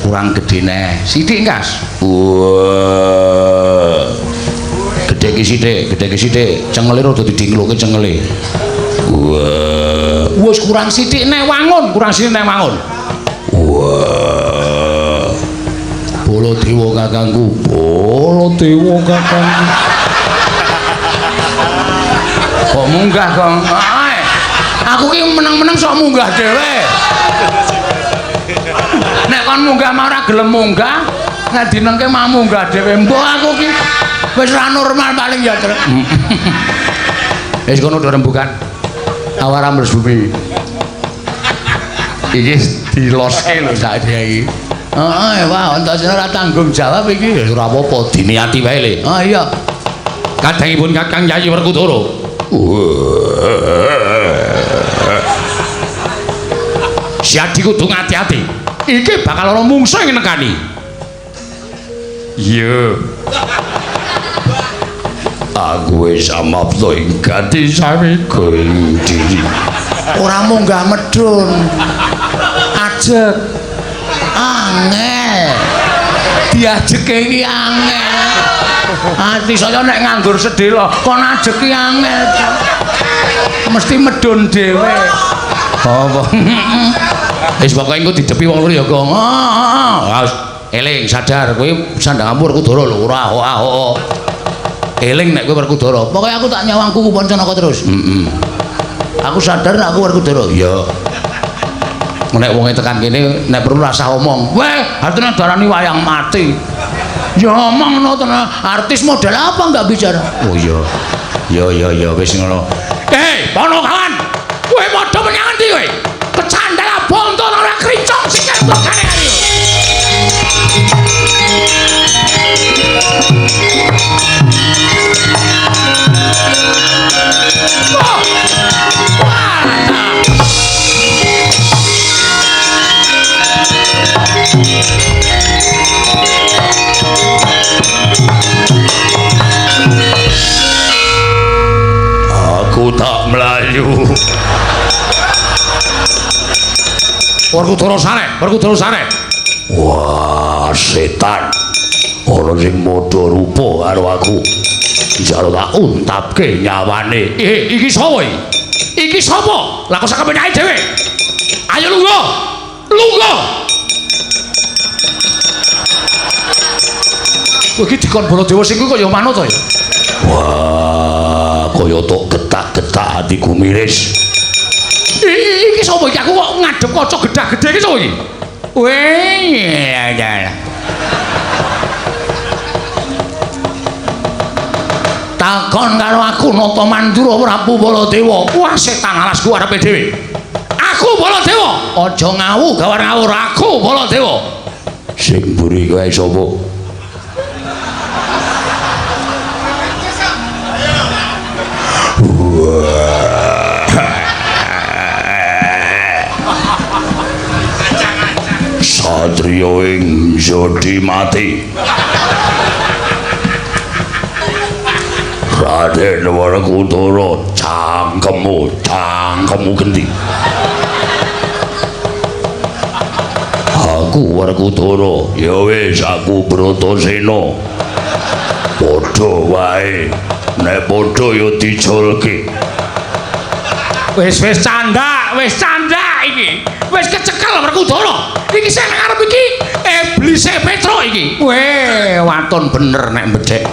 Kurang gedhe neh. Sithik Kas. Wah. Gedhe ki sithik, gedhe ki sithik. Cengele rada didingloke cengele. Wah. Wis kurang sithik neh wangun, kurang sithik neh wangun. Wah. Baladewa kakangku, Baladewa kakangku. Kok munggah, Kong? Aku ki meneng-meneng sok munggah dhewe. Nek kon munggah mah ora gelem munggah, nek dinengke mah munggah dhewe. Mbok aku ki wis ora normal paling ya, Truk. Wis kono do rembukan. Awara mles bumi. Iki diloske lho sak iki. Heeh, wah, Antasena ora tanggung jawab iki. Ya ora apa-apa, diniati wae le. Ah iya. Kadangipun Kakang Yayi Werkudara. Siadi kudu ngati-ati. Iki bakal ana mungsuh sing nekani. Iya. Aku wis amapta ing gati sawiga ing diri. Ora munggah medhun. Ajeg. Angel. Diajeke iki angel. Ati saya nek nganggur sedhela, kon ajeki angel. Mesti medhun dhewe. Apa? Wis pokoke engko didepi wong loro ya, Gong. Heeh. Eling sadar kowe sandang ampur Werkudara lho, ora ahok-ahok. Eling nek kowe Werkudara. Pokoke aku tak nyawang kuku Pancanaka terus. Heeh. Aku sadar nek aku Werkudara. Iya. Nek wonge tekan kene nek perlu rasah omong. Weh, artine darani wayang mati. Ya omong ngono tenan. Artis model apa enggak bicara? Oh iya. Ya ya ya wis ngono. Eh, Ponokawan. Kowe padha menyang endi kowe? Kecandal bonto ora kricong sikil bokane ayo. Oh. Wah. Aku tak melayu. Werkudara sare, Werkudara sare. Wah, setan. Ana sing padha rupa karo aku. Njaluk tak untapke nyawane. Iki sapa iki? Iki sapa? Lah kok sak kepenake dhewe. Ayo lungguh. Lungguh. Kowe iki dikon Baladewa sing kuwi kaya manut to ya? Wah, kaya tok getak-getak atiku miris. Iki sapa iki? Aku kok ngadep kaca gedhah-gedhe iki sapa iki? Weh, ya. Takon karo aku Nata Mandura Prabu Baladewa. Wah, setan alasku arepe dhewe. Aku Baladewa. Aja ngawu gawar ngawur aku Baladewa. Sing mburi kowe sapa? Satriya ing jodi mati. Raden Werkudara, cangkemmu, cangkemmu gendi. Aku Werkudara, ya wis aku Bratasena. Padha wae, nek padha ya diculke. Wis wis candak iki. Wis kecekel Werkudara. Iki sing ngarep iki iblise Petruk iki. Weh, waton bener nek mbedhek.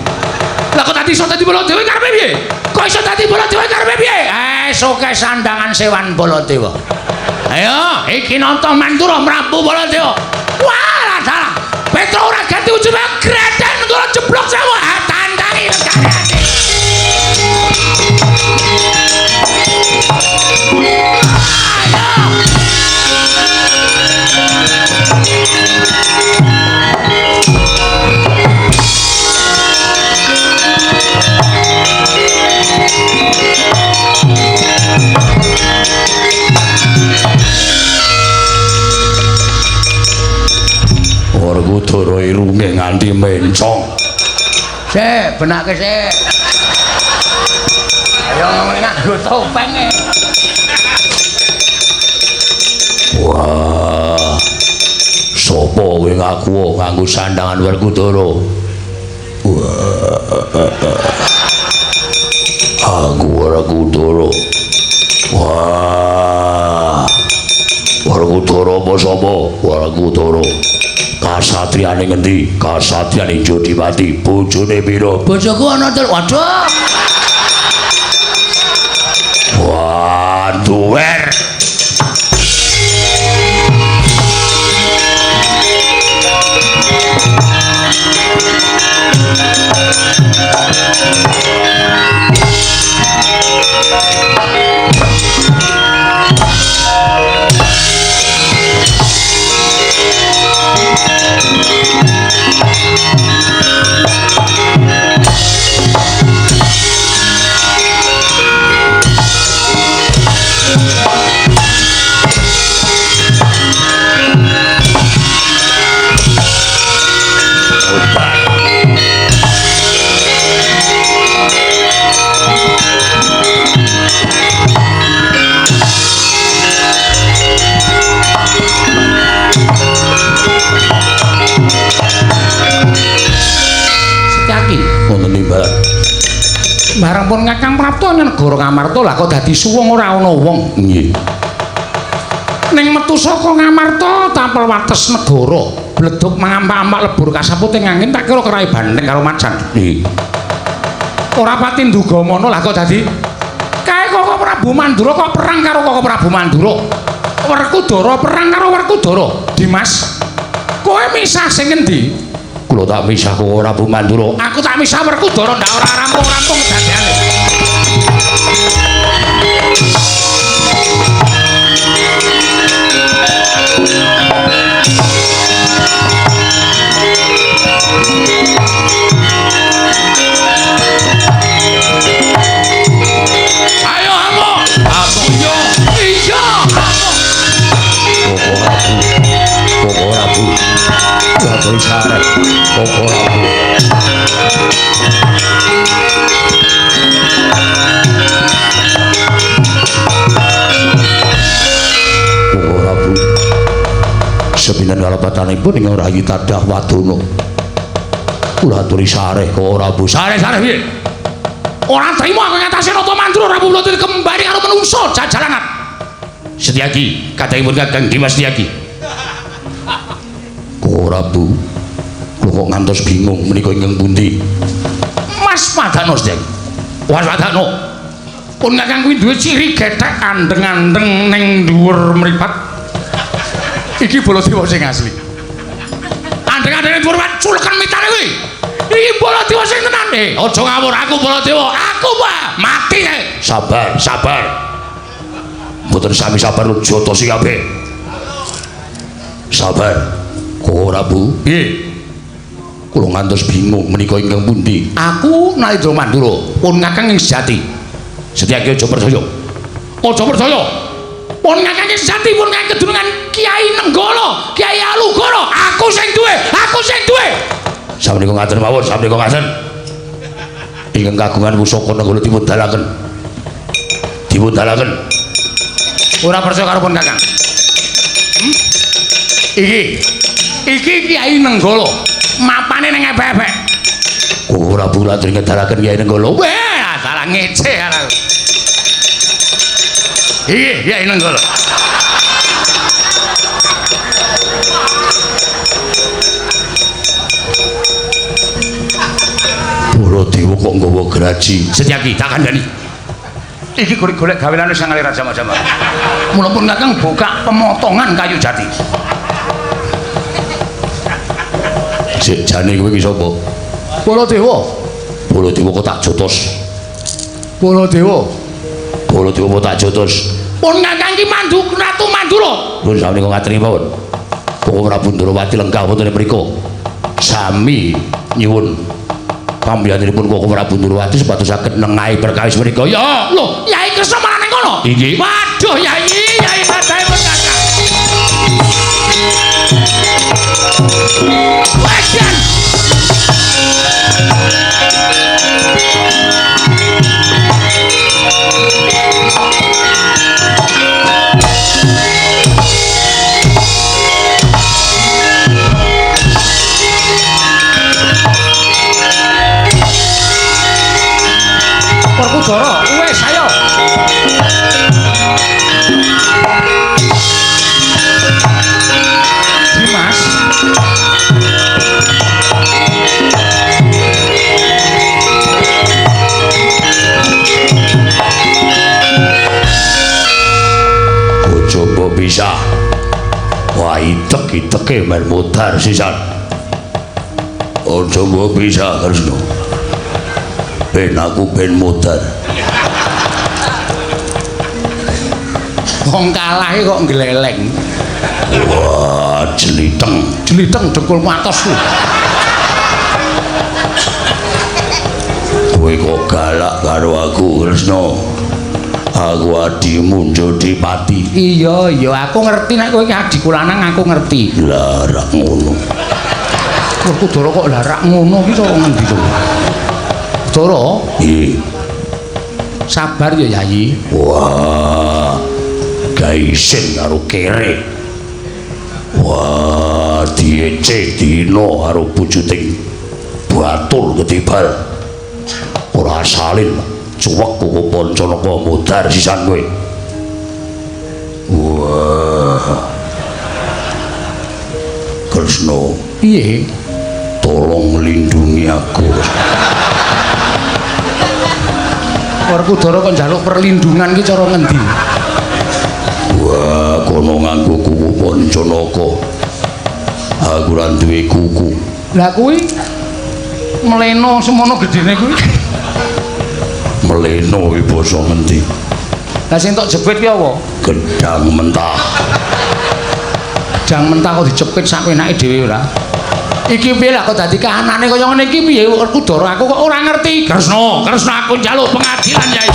Lah kok tadi iso dadi Baladewa karepe piye? Kok iso dadi Baladewa karepe piye? Eh, soke sandangan sewan Baladewa. Ayo, iki Nata Mandura Prabu Baladewa. Wah, dalah. Petruk ora ganti ujune greden kula jeblok sewu. Tandangi regane ati. Werkudara irunge nganti mencong. Sik, benake sik. Ayo ngomong nganggo topeng e. Wah. Sopo kowe ngaku nganggo sandangan Werkudara? Wah. Aku Werkudara. Wah. Werkudara apa sapa? Werkudara. Kasatriyane ngendi? Kasatriyane Jodipati. Bojone pira? Bojoku ana telu. Waduh. Wah, duwer. Bareng pun Kakang prapta negara Ngamarta lah kok dadi suwung ora ana wong. Nggih. Ning metu saka Ngamarta tapel wates negara, bledug mangampak-ampak lebur kasaput ing angin tak kira kerai bandeng karo macan. Nggih. Ora pati nduga mono lah kok dadi kae Koko Prabu Mandura kok perang karo Koko Prabu Mandura. Werkudara perang karo Werkudara. Dimas, kowe misah sing ngendi? Kula tak misah Koko Prabu Mandura. Aku tak misah Werkudara ndak ora rampung-rampung kedadiane. Ayo amuk. Amuk yo. Iya, amuk. Koko Prabu. Koko Prabu. Waduh sarep. Koko Prabu. Koko Prabu. Sepinten kalepatanipun ing rayi tadah wadana. Kula aturi sareh Koko Prabu. Sareh-sareh piye? Ora trimo aku ngatasi Nata Mandura Prabu Baladewa kembali karo menungso jajalangan. Setyaki, kadangipun Kakang Dimas Setyaki. Koko Prabu, kula kok ngantos bingung menika ingkang pundi? Mas Padano Setyaki. Mas Padano. Pun Kakang kuwi duwe ciri gethek andeng-andeng ning dhuwur mripat. Iki Baladewa sing asli. Andeng-andeng ning dhuwur mripat culeken mitane kuwi. Iki Baladewa sing tenan. Aja ngawur aku Baladewa. Aku Pak mati. Sabar, sabar. Mboten sami sabar jotosi kabeh. Sabar. Koko Prabu. Nggih. Kula ngantos bingung menika ingkang pundi? Aku Narendra Mandura, pun Kakang ing sejati. Setyaki aja percaya. Aja percaya. Pun Kakang ing sejati, pun Kakang kedunungan Kiai Nenggala, Kiai Alugoro. Aku sing duwe, aku sing duwe. Samenika ngaten mawon, samenika ngaten. Ingkang kagungan pusaka Nenggala dipun dalaken. Dipun dalaken. Ora percaya karo pun Kakang. Iki. Iki Kiai Nenggala. Mapane ning epek-epek. Koko Prabu latri ngedalaken Kiai Nenggala. Wah, salah ngece aku. Iki Kiai Nenggala. Baladewa kok nggawa graji. Setyaki tak kandhani. Iki golek-golek gaweane sing ngalir jama-jama. Mula pun Kakang buka pemotongan kayu jati. Sik jane kowe iki sapa? Baladewa. Baladewa kok tak jotos. Baladewa. Baladewa kok tak jotos. Pun Kakang iki mandu Ratu Mandura. Pun samenika ngateni mawon. Koko Prabu Ndrawati lenggah wonten mriku. Sami nyuwun pambiyanipun Koko Prabu Ndrawati supados saged nengahi perkawis menika. Ya, lho, Yai Kresna malah ning kono. Inggih. Waduh, Yai, Yai padahipun Kakang. Wajan. Werkudara, wis ayo. Dimas. Coba bisa. Wah, itek-iteke men mudhar sisan. Aja mbok bisa, Kresna. Ben aku ben mudhar. Wong kalah kok ngleleng. Wah, jeliteng. Jeliteng dengkul matos ku. Kowe kok galak karo aku, Kresna. Aku adimu Jodipati. Iya, iya, aku ngerti nek kowe iki adhiku lanang, aku ngerti. Lah rak ngono. Werkudara kok lah rak ngono iki cara ngendi to? Dara? Nggih. Sabar ya, Yayi. Wah. Gaisin karo kere. Wah, diece dina karo pujuting batur ketibal. Ora salin, cuwek kuku Pancanaka modar sisan kowe. Wah. Kresna, Piye? Tolong lindungi aku. Werkudara kok njaluk perlindungan ki cara ngendi? Wah, kono nganggo kuku Pancanaka. Aku ora duwe kuku. Lah kuwi mleno semono gedene kuwi. Mleno kuwi basa ngendi? Lah sing tok jepit ki apa? Gedang mentah. Gedang mentah kok dijepit sak enake dhewe ora? Iki piye lah kok dadi kahanane kaya ngene iki piye Werkudara aku kok ora ngerti. Kresna, Kresna aku njaluk pengadilan, Yai.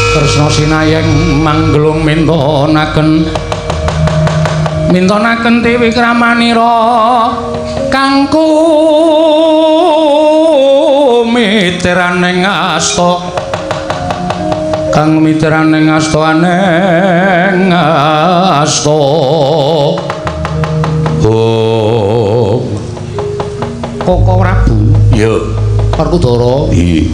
Kresna sinayeng manggelung mintonaken mintonaken Dewi Kramanira kangku miteraning asta kang miteraning asta aneng asta. Oh. Koko Prabu. Ya, Werkudara. Iya.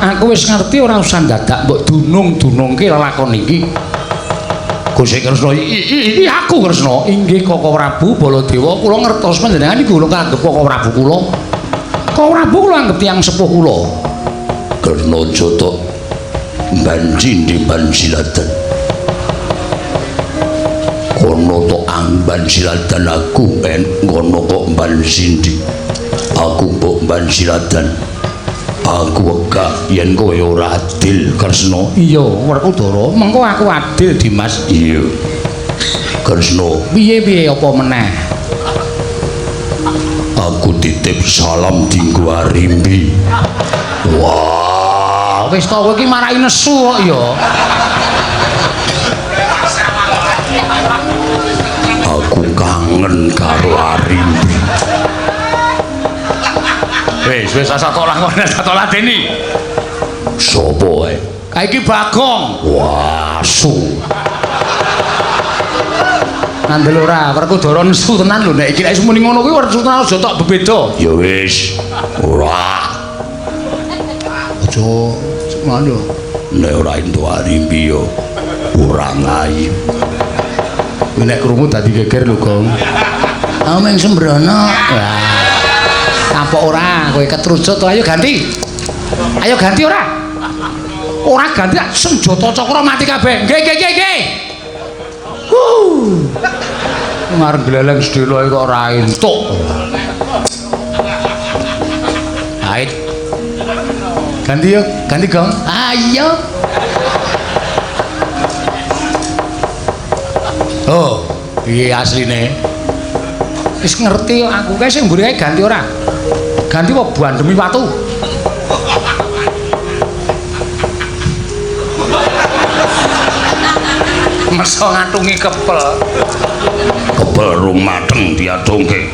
Aku wis ngerti ora usah dadak mbok dunung-dunungke lelakon iki. Gusti Kresna, iki aku Kresna. Inggih Koko Prabu Baladewa, kula ngertos panjenengan iku kula anggep Koko Prabu kula. Koko Prabu kula anggep tiyang sepuh kula. Kresna jotok banji di bansilatan. Kono tok amban silatan aku en ngono kok bansindi. Aku mbok bansilatan. Aku wegah yen kowe ora adil, Kresna. Iya, Werkudara, mengko aku adil, Dimas. Iya. Kresna, piye-piye apa meneh? Aku titip salam dinggo Arimbi. Wah, wis to kowe iki marai nesu kok ya. Aku kangen karo Arimbi. Wis, wis asa tok lakone sak ladeni. Sopo ae? Kae iki Bagong. Wah, asu. Ngandel ora, Werkudara nesu tenan lho nek iki nek muni ngono kuwi werku tenan aja tok bebeda. Ya wis, ora. Aja ngono. Nek ora entuk Arimbi ya ora ngayi. Nek krungu dadi geger lho, Gong. Aku mung sembrono. Wah. Kapok ora, kowe ketrucut to. Ayo ganti. Ayo ganti ora? Ora ganti senjata cakra mati kabeh. Nggih, nggih, nggih, nggih. Huh. Ngarep gleleng sedhela kok ora entuk. Ait. Ganti yo, ganti Gong. Ayo. Oh, piye asline? Wis ngerti aku kae sing mburi kae ganti ora? Ganti apa bandemi watu? Meso ngatungi kepel. Kepel rung mateng diadungke.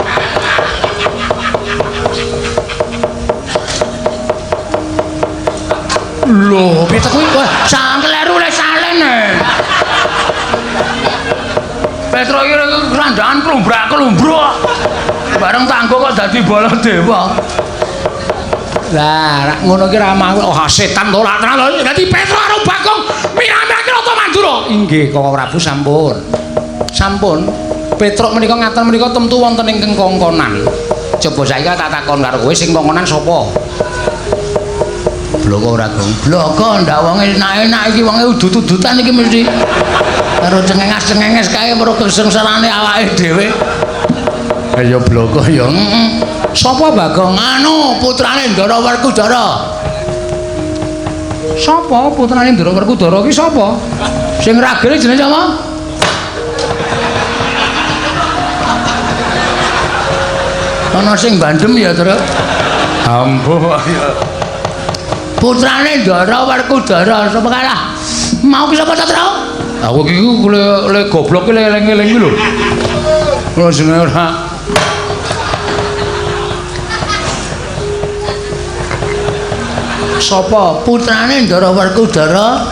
Lho, piye to kuwi? Wah, sangkleru le salene. Petro iki randaan klumbrak-klumbruk. Bareng tanggo kok dadi Baladewa. Lah, rak ngono ki ra mau. Oh, setan to lak tenan lho. Dadi Petro karo Bagong mirah-mirah Rata Mandura. Inggih, Koko Prabu sampun. Sampun. Petruk menika ngaten menika temtu wonten ing kongkonan. Coba saiki tak takon karo kowe sing kongkonan sapa? Bloko ora, Gong? Bloko ndak wonge enak-enak iki wonge udut-udutan iki mesti. Karo cengenges-cengenges kae weruh kesengsarane awake dhewe. Ayo bloko ya. Heeh. Sapa Bagong? Anu putrane Ndara Werkudara. Sapa putrane Ndara Werkudara ki sapa? Sing ragene jenenge sapa? Ana sing bandem ya, Truk. Ampuh. Putrane Ndara Werkudara sapa kalah? Mau ki sapa ta, Truk? Aku iki le goblok ki eling-eling ki lho. Ora jenenge ora. Sapa putrane Ndara Werkudara?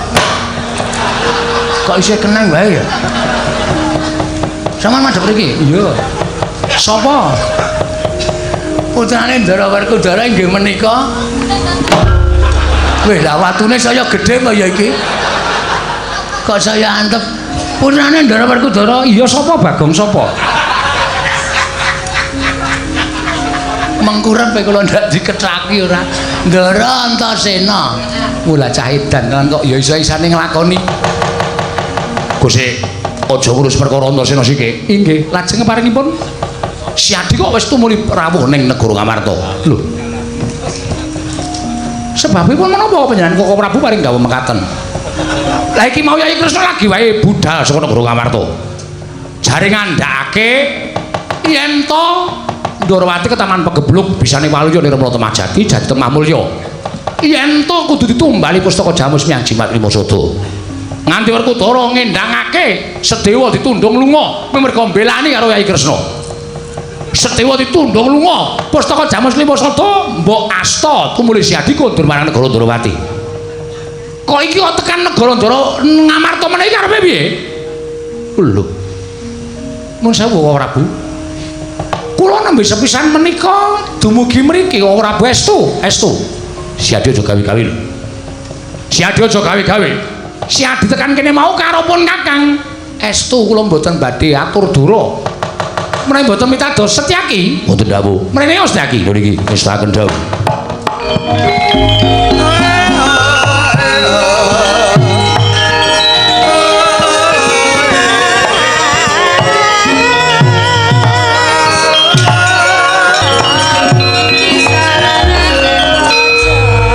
Kok isih keneng wae ya? Sampeyan madhep mriki? Iya. Sapa? Putrane Ndara Werkudara inggih menika. Wih, lah watune saya gedhe apa ya iki? Kok saya antep? Putrane Ndara Werkudara. Iya sapa Bagong sapa? Mengkurep kula ndak dikethaki ora. Ndara Antasena. Mula cah edan tenan kok ya iso-isane nglakoni. Gusti, aja ngurus perkara Antasena siki. Inggih, lajeng paringipun Siadi kok wis tumuli rawuh ning negara Ngamarta. Lho. Sebabipun menapa panjenengan Koko Prabu paring dawuh mekaten? Lah iki mau Yayi Kresna lagi wae budal saka negara Ngamarta. Jare ngandhakake yen to Ndorowati ketaman pegebluk bisane waluya nirmala Temajati jati Temah Mulya. Yen to kudu ditumbali pustaka Jamus Miang Jimat Lima Sada. Nganti Werkudara ngendhangake Sedewa ditundung lunga merga mbelani karo Yayi Kresna. Sedewa ditundung lunga, pustaka Jamus Lima Sada mbok asta tumuli Siadi kondur marang negara Ndorowati. Kok iki kok tekan negara Ndara Ngamarta meneh iki karepe piye? Lho. Mun sewu Prabu. Kula nembe sepisan menika dumugi mriki Koko Prabu estu, estu. Siadi aja gawe-gawe lho. Siadi aja gawe-gawe. Siadi tekan kene mau karo pun Kakang. Estu kula mboten badhe atur dura. Menawi mboten mitados Setyaki, Wonten dawuh. Mrene Setyaki. Lho niki ngestaken dawuh.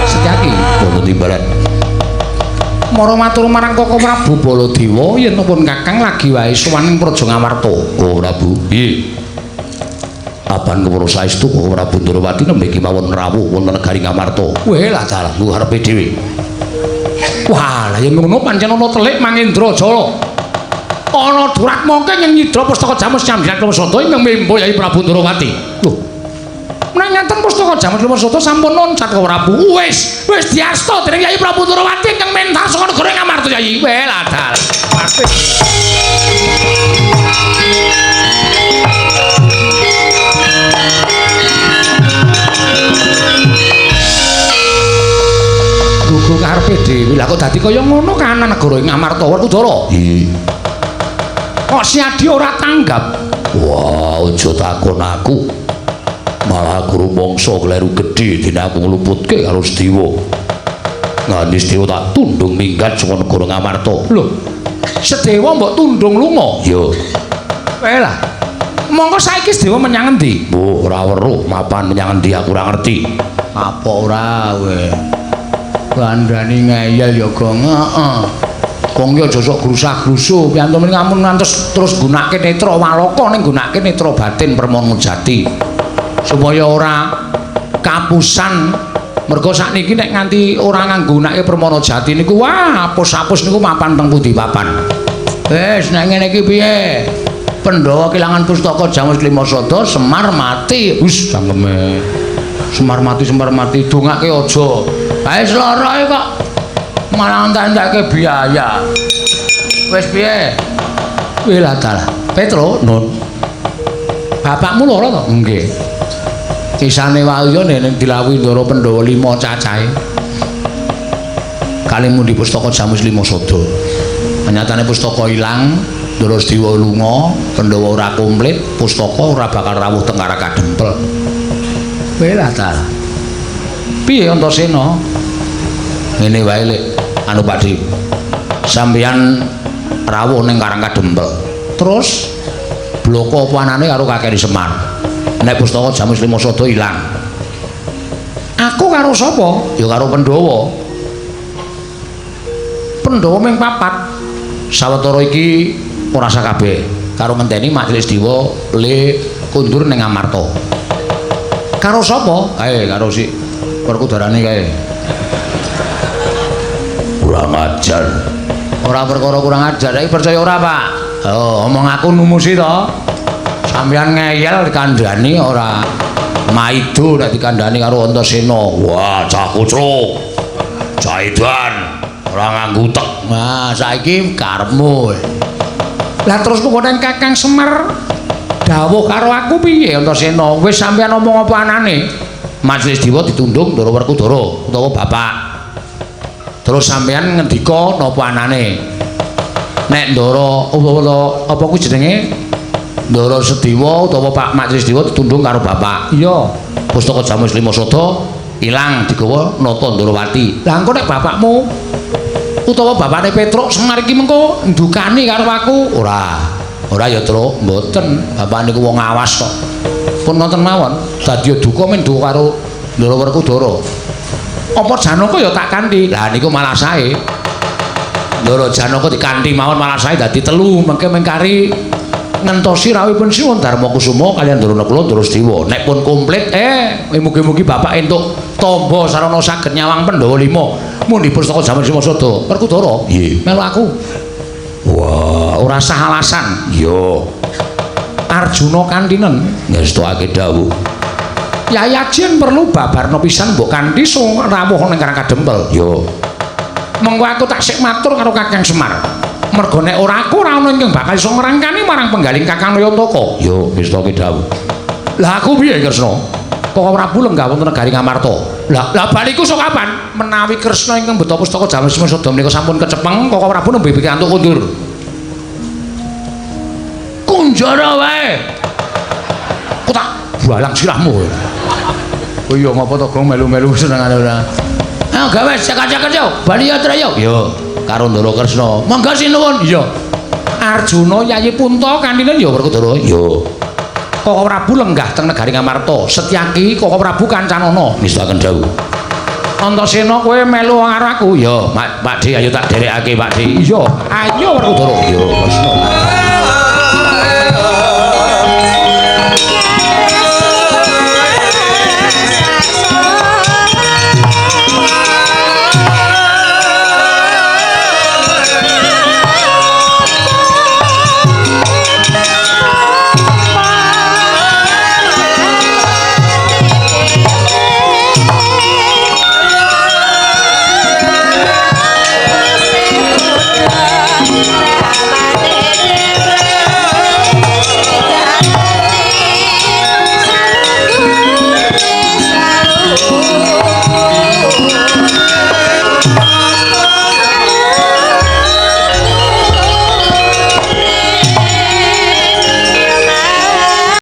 Setyaki Wonten timbalan. Mara matur marang Koko Prabu Baladewa yen pun Kakang lagi wae sowan ing Praja Ngamarta. Koko Prabu. Nggih. Apan kewara saestu Koko Prabu Ndorowati nembe kemawon rawuh wonten negari Ngamarta. Weh lah dalah nggo karepe dhewe. Wah, lah yen ngono pancen ana telik Mangendra Jala. Ana Duratmaka ing nyidra pustaka Jamus Nyambirat Sada ingkang membo Yayi Prabu Ndorowati. Lho. Menawi ngaten pustaka Jamus Lima Sada sampun loncat Koko Prabu. Wis, wis diasta dening Yayi Prabu Ndorowati ingkang mentar saka negara Ngamarta Yayi. Weh lah dalah. Gugu karepe dhewe. Lah kok dadi kaya ngono kahanan negara ing Ngamarta Werkudara? Nggih. Kok Siadi ora tanggap? Wah, aja takon aku. Malah aku rumangsa kleru gedhe dene aku ngluputke karo Sedewa. Nganti Sedewa tak tundung minggat saka negara Ngamarta. Lho, Sedewa mbok tundung lunga? Iya. Weh lah. Mongko saiki Sedewa menyang endi? Mbuh, ora weruh mapan menyang endi aku ora ngerti. Apa ora kowe? Kandhani ngeyel ya, Gong. Heeh. Gong ki aja sok grusah-grusuh, piyantu mrene ngamun ngantos terus gunake netra walaka ning gunake netra batin Permana Jati. Supaya ora kapusan mergo sakniki nek nganti ora nganggunake Permana Jati niku wah apus-apus niku mapan teng pundi papan. Wis nek ngene iki piye? Pandhawa kelangan pustaka Jamus Lima Sada, Semar mati. Wis cangkeme. Semar mati, Semar mati, dongake aja. Bae lara kok malah entek-entekke biaya. Wis piye? Wih lah dalah. Petro, Nun. Bapakmu lara to? Nggih. Kisane wae nek dilawuhi Ndara Pandhawa 5 cacahe. Kali mundi pustaka Jamus Lima Sada. Nyatane pustaka ilang, Ndara Sedewa lunga, Pandhawa ora komplit, pustaka ora bakal rawuh teng Karakadempel. Weh lah dalah. Piye Antasena? Ngene wae lek anu Pak Dik. Sampeyan rawuh ning Karangkadempel. Terus bloko apa anane karo Kakek Semar. Nek pustaka Jamus Lima Sada ilang. Aku karo sapa? Ya karo Pandhawa. Pandhawa ming papat. Sawetara iki ora sakabeh karo ngenteni Majelis Dewa le kundur ning Amarta. Karo sapa? Kae karo si Werkudarane kae. Kurang ajar. Ora perkara kurang ajar, iki percaya ora, Pak? Oh, omong aku numusi to. Sampeyan ngeyel dikandhani ora maido nek dikandhani karo Antasena. Wah, cah kucruk. Cah edan, ora nganggo utek. Nah, saiki karepmu. Lah terus pokoknya Kakang Semar dawuh karo aku piye Antasena? Wis sampeyan omong apa anane? Majelis Dewa ditundung Ndara Werkudara utawa bapak. Terus sampeyan ngendika napa anane? Nek Ndara apa kuwi jenenge? Ndara Sediwa utawa Pak Majelis Dewa ditundung karo bapak. Iya. Pustaka Jamus Lima Sada ilang digawa Nata Ndarawati. Lah engko nek bapakmu utawa bapakne Petruk Semar iki mengko ndukani karo aku? Ora. Ora ya, Truk, mboten. Bapak niku wong awas kok. Pun ngoten mawon. Dadi duka men duka karo Ndara Werkudara. Apa Janaka ya tak kanthi? Lah niku malah sae. Ndara Janaka dikanthi mawon malah sae dadi telu, mengke mengkari ngentosi rawuhipun Sinuwun Darma Kusuma kaliyan Ndara Nakula Ndara Sediwa. Nek pun komplit, mugi-mugi bapak entuk tamba sarana saged nyawang Pandhawa lima. Mundi pustaka Jamus Lima Sada. Werkudara, nggih. Melu aku. Wah, ora sah alasan. Iya. Arjuna kantinen ngestokake dawuh. Yai Ajen perlu babarna pisan mbok kanthi rawuh ning Karang Kadempel. Iya. Mengko aku tak sik matur karo Kakang Semar. Merga nek ora aku ora ana ingkang bakal iso ngrangkani marang penggaling Kakang Nayantaka. Iya, ngestokake dawuh. Lah aku piye Kresna? Koko Prabu lenggah wonten negari Ngamarta. Lah, lah baliku sok kapan? Menawi Kresna ingkang beto pustaka Jamus Lima Sada menika sampun kecepeng, Koko Prabu nembe pikantuk kondur. Kunjara wae. Kok tak balang sirahmu. Oh iya ngapa to Gong melu-melu senengane ora. Ayo gawe cekak-cekak yo, bali ya Traya. Yo, karo Ndara Kresna. Monggo sinuwun. Iya. Arjuna Yayi Punta kantine ya Werkudara. Iya. Koko Prabu lenggah teng negari Ngamarta. Setyaki Koko Prabu kancanana. Ngestakaken dawuh. Antasena kowe melu karo aku. Iya, Pak Dhe ayo tak derekake Pak Dhe. Iya, ayo Werkudara. Iya, Kresna.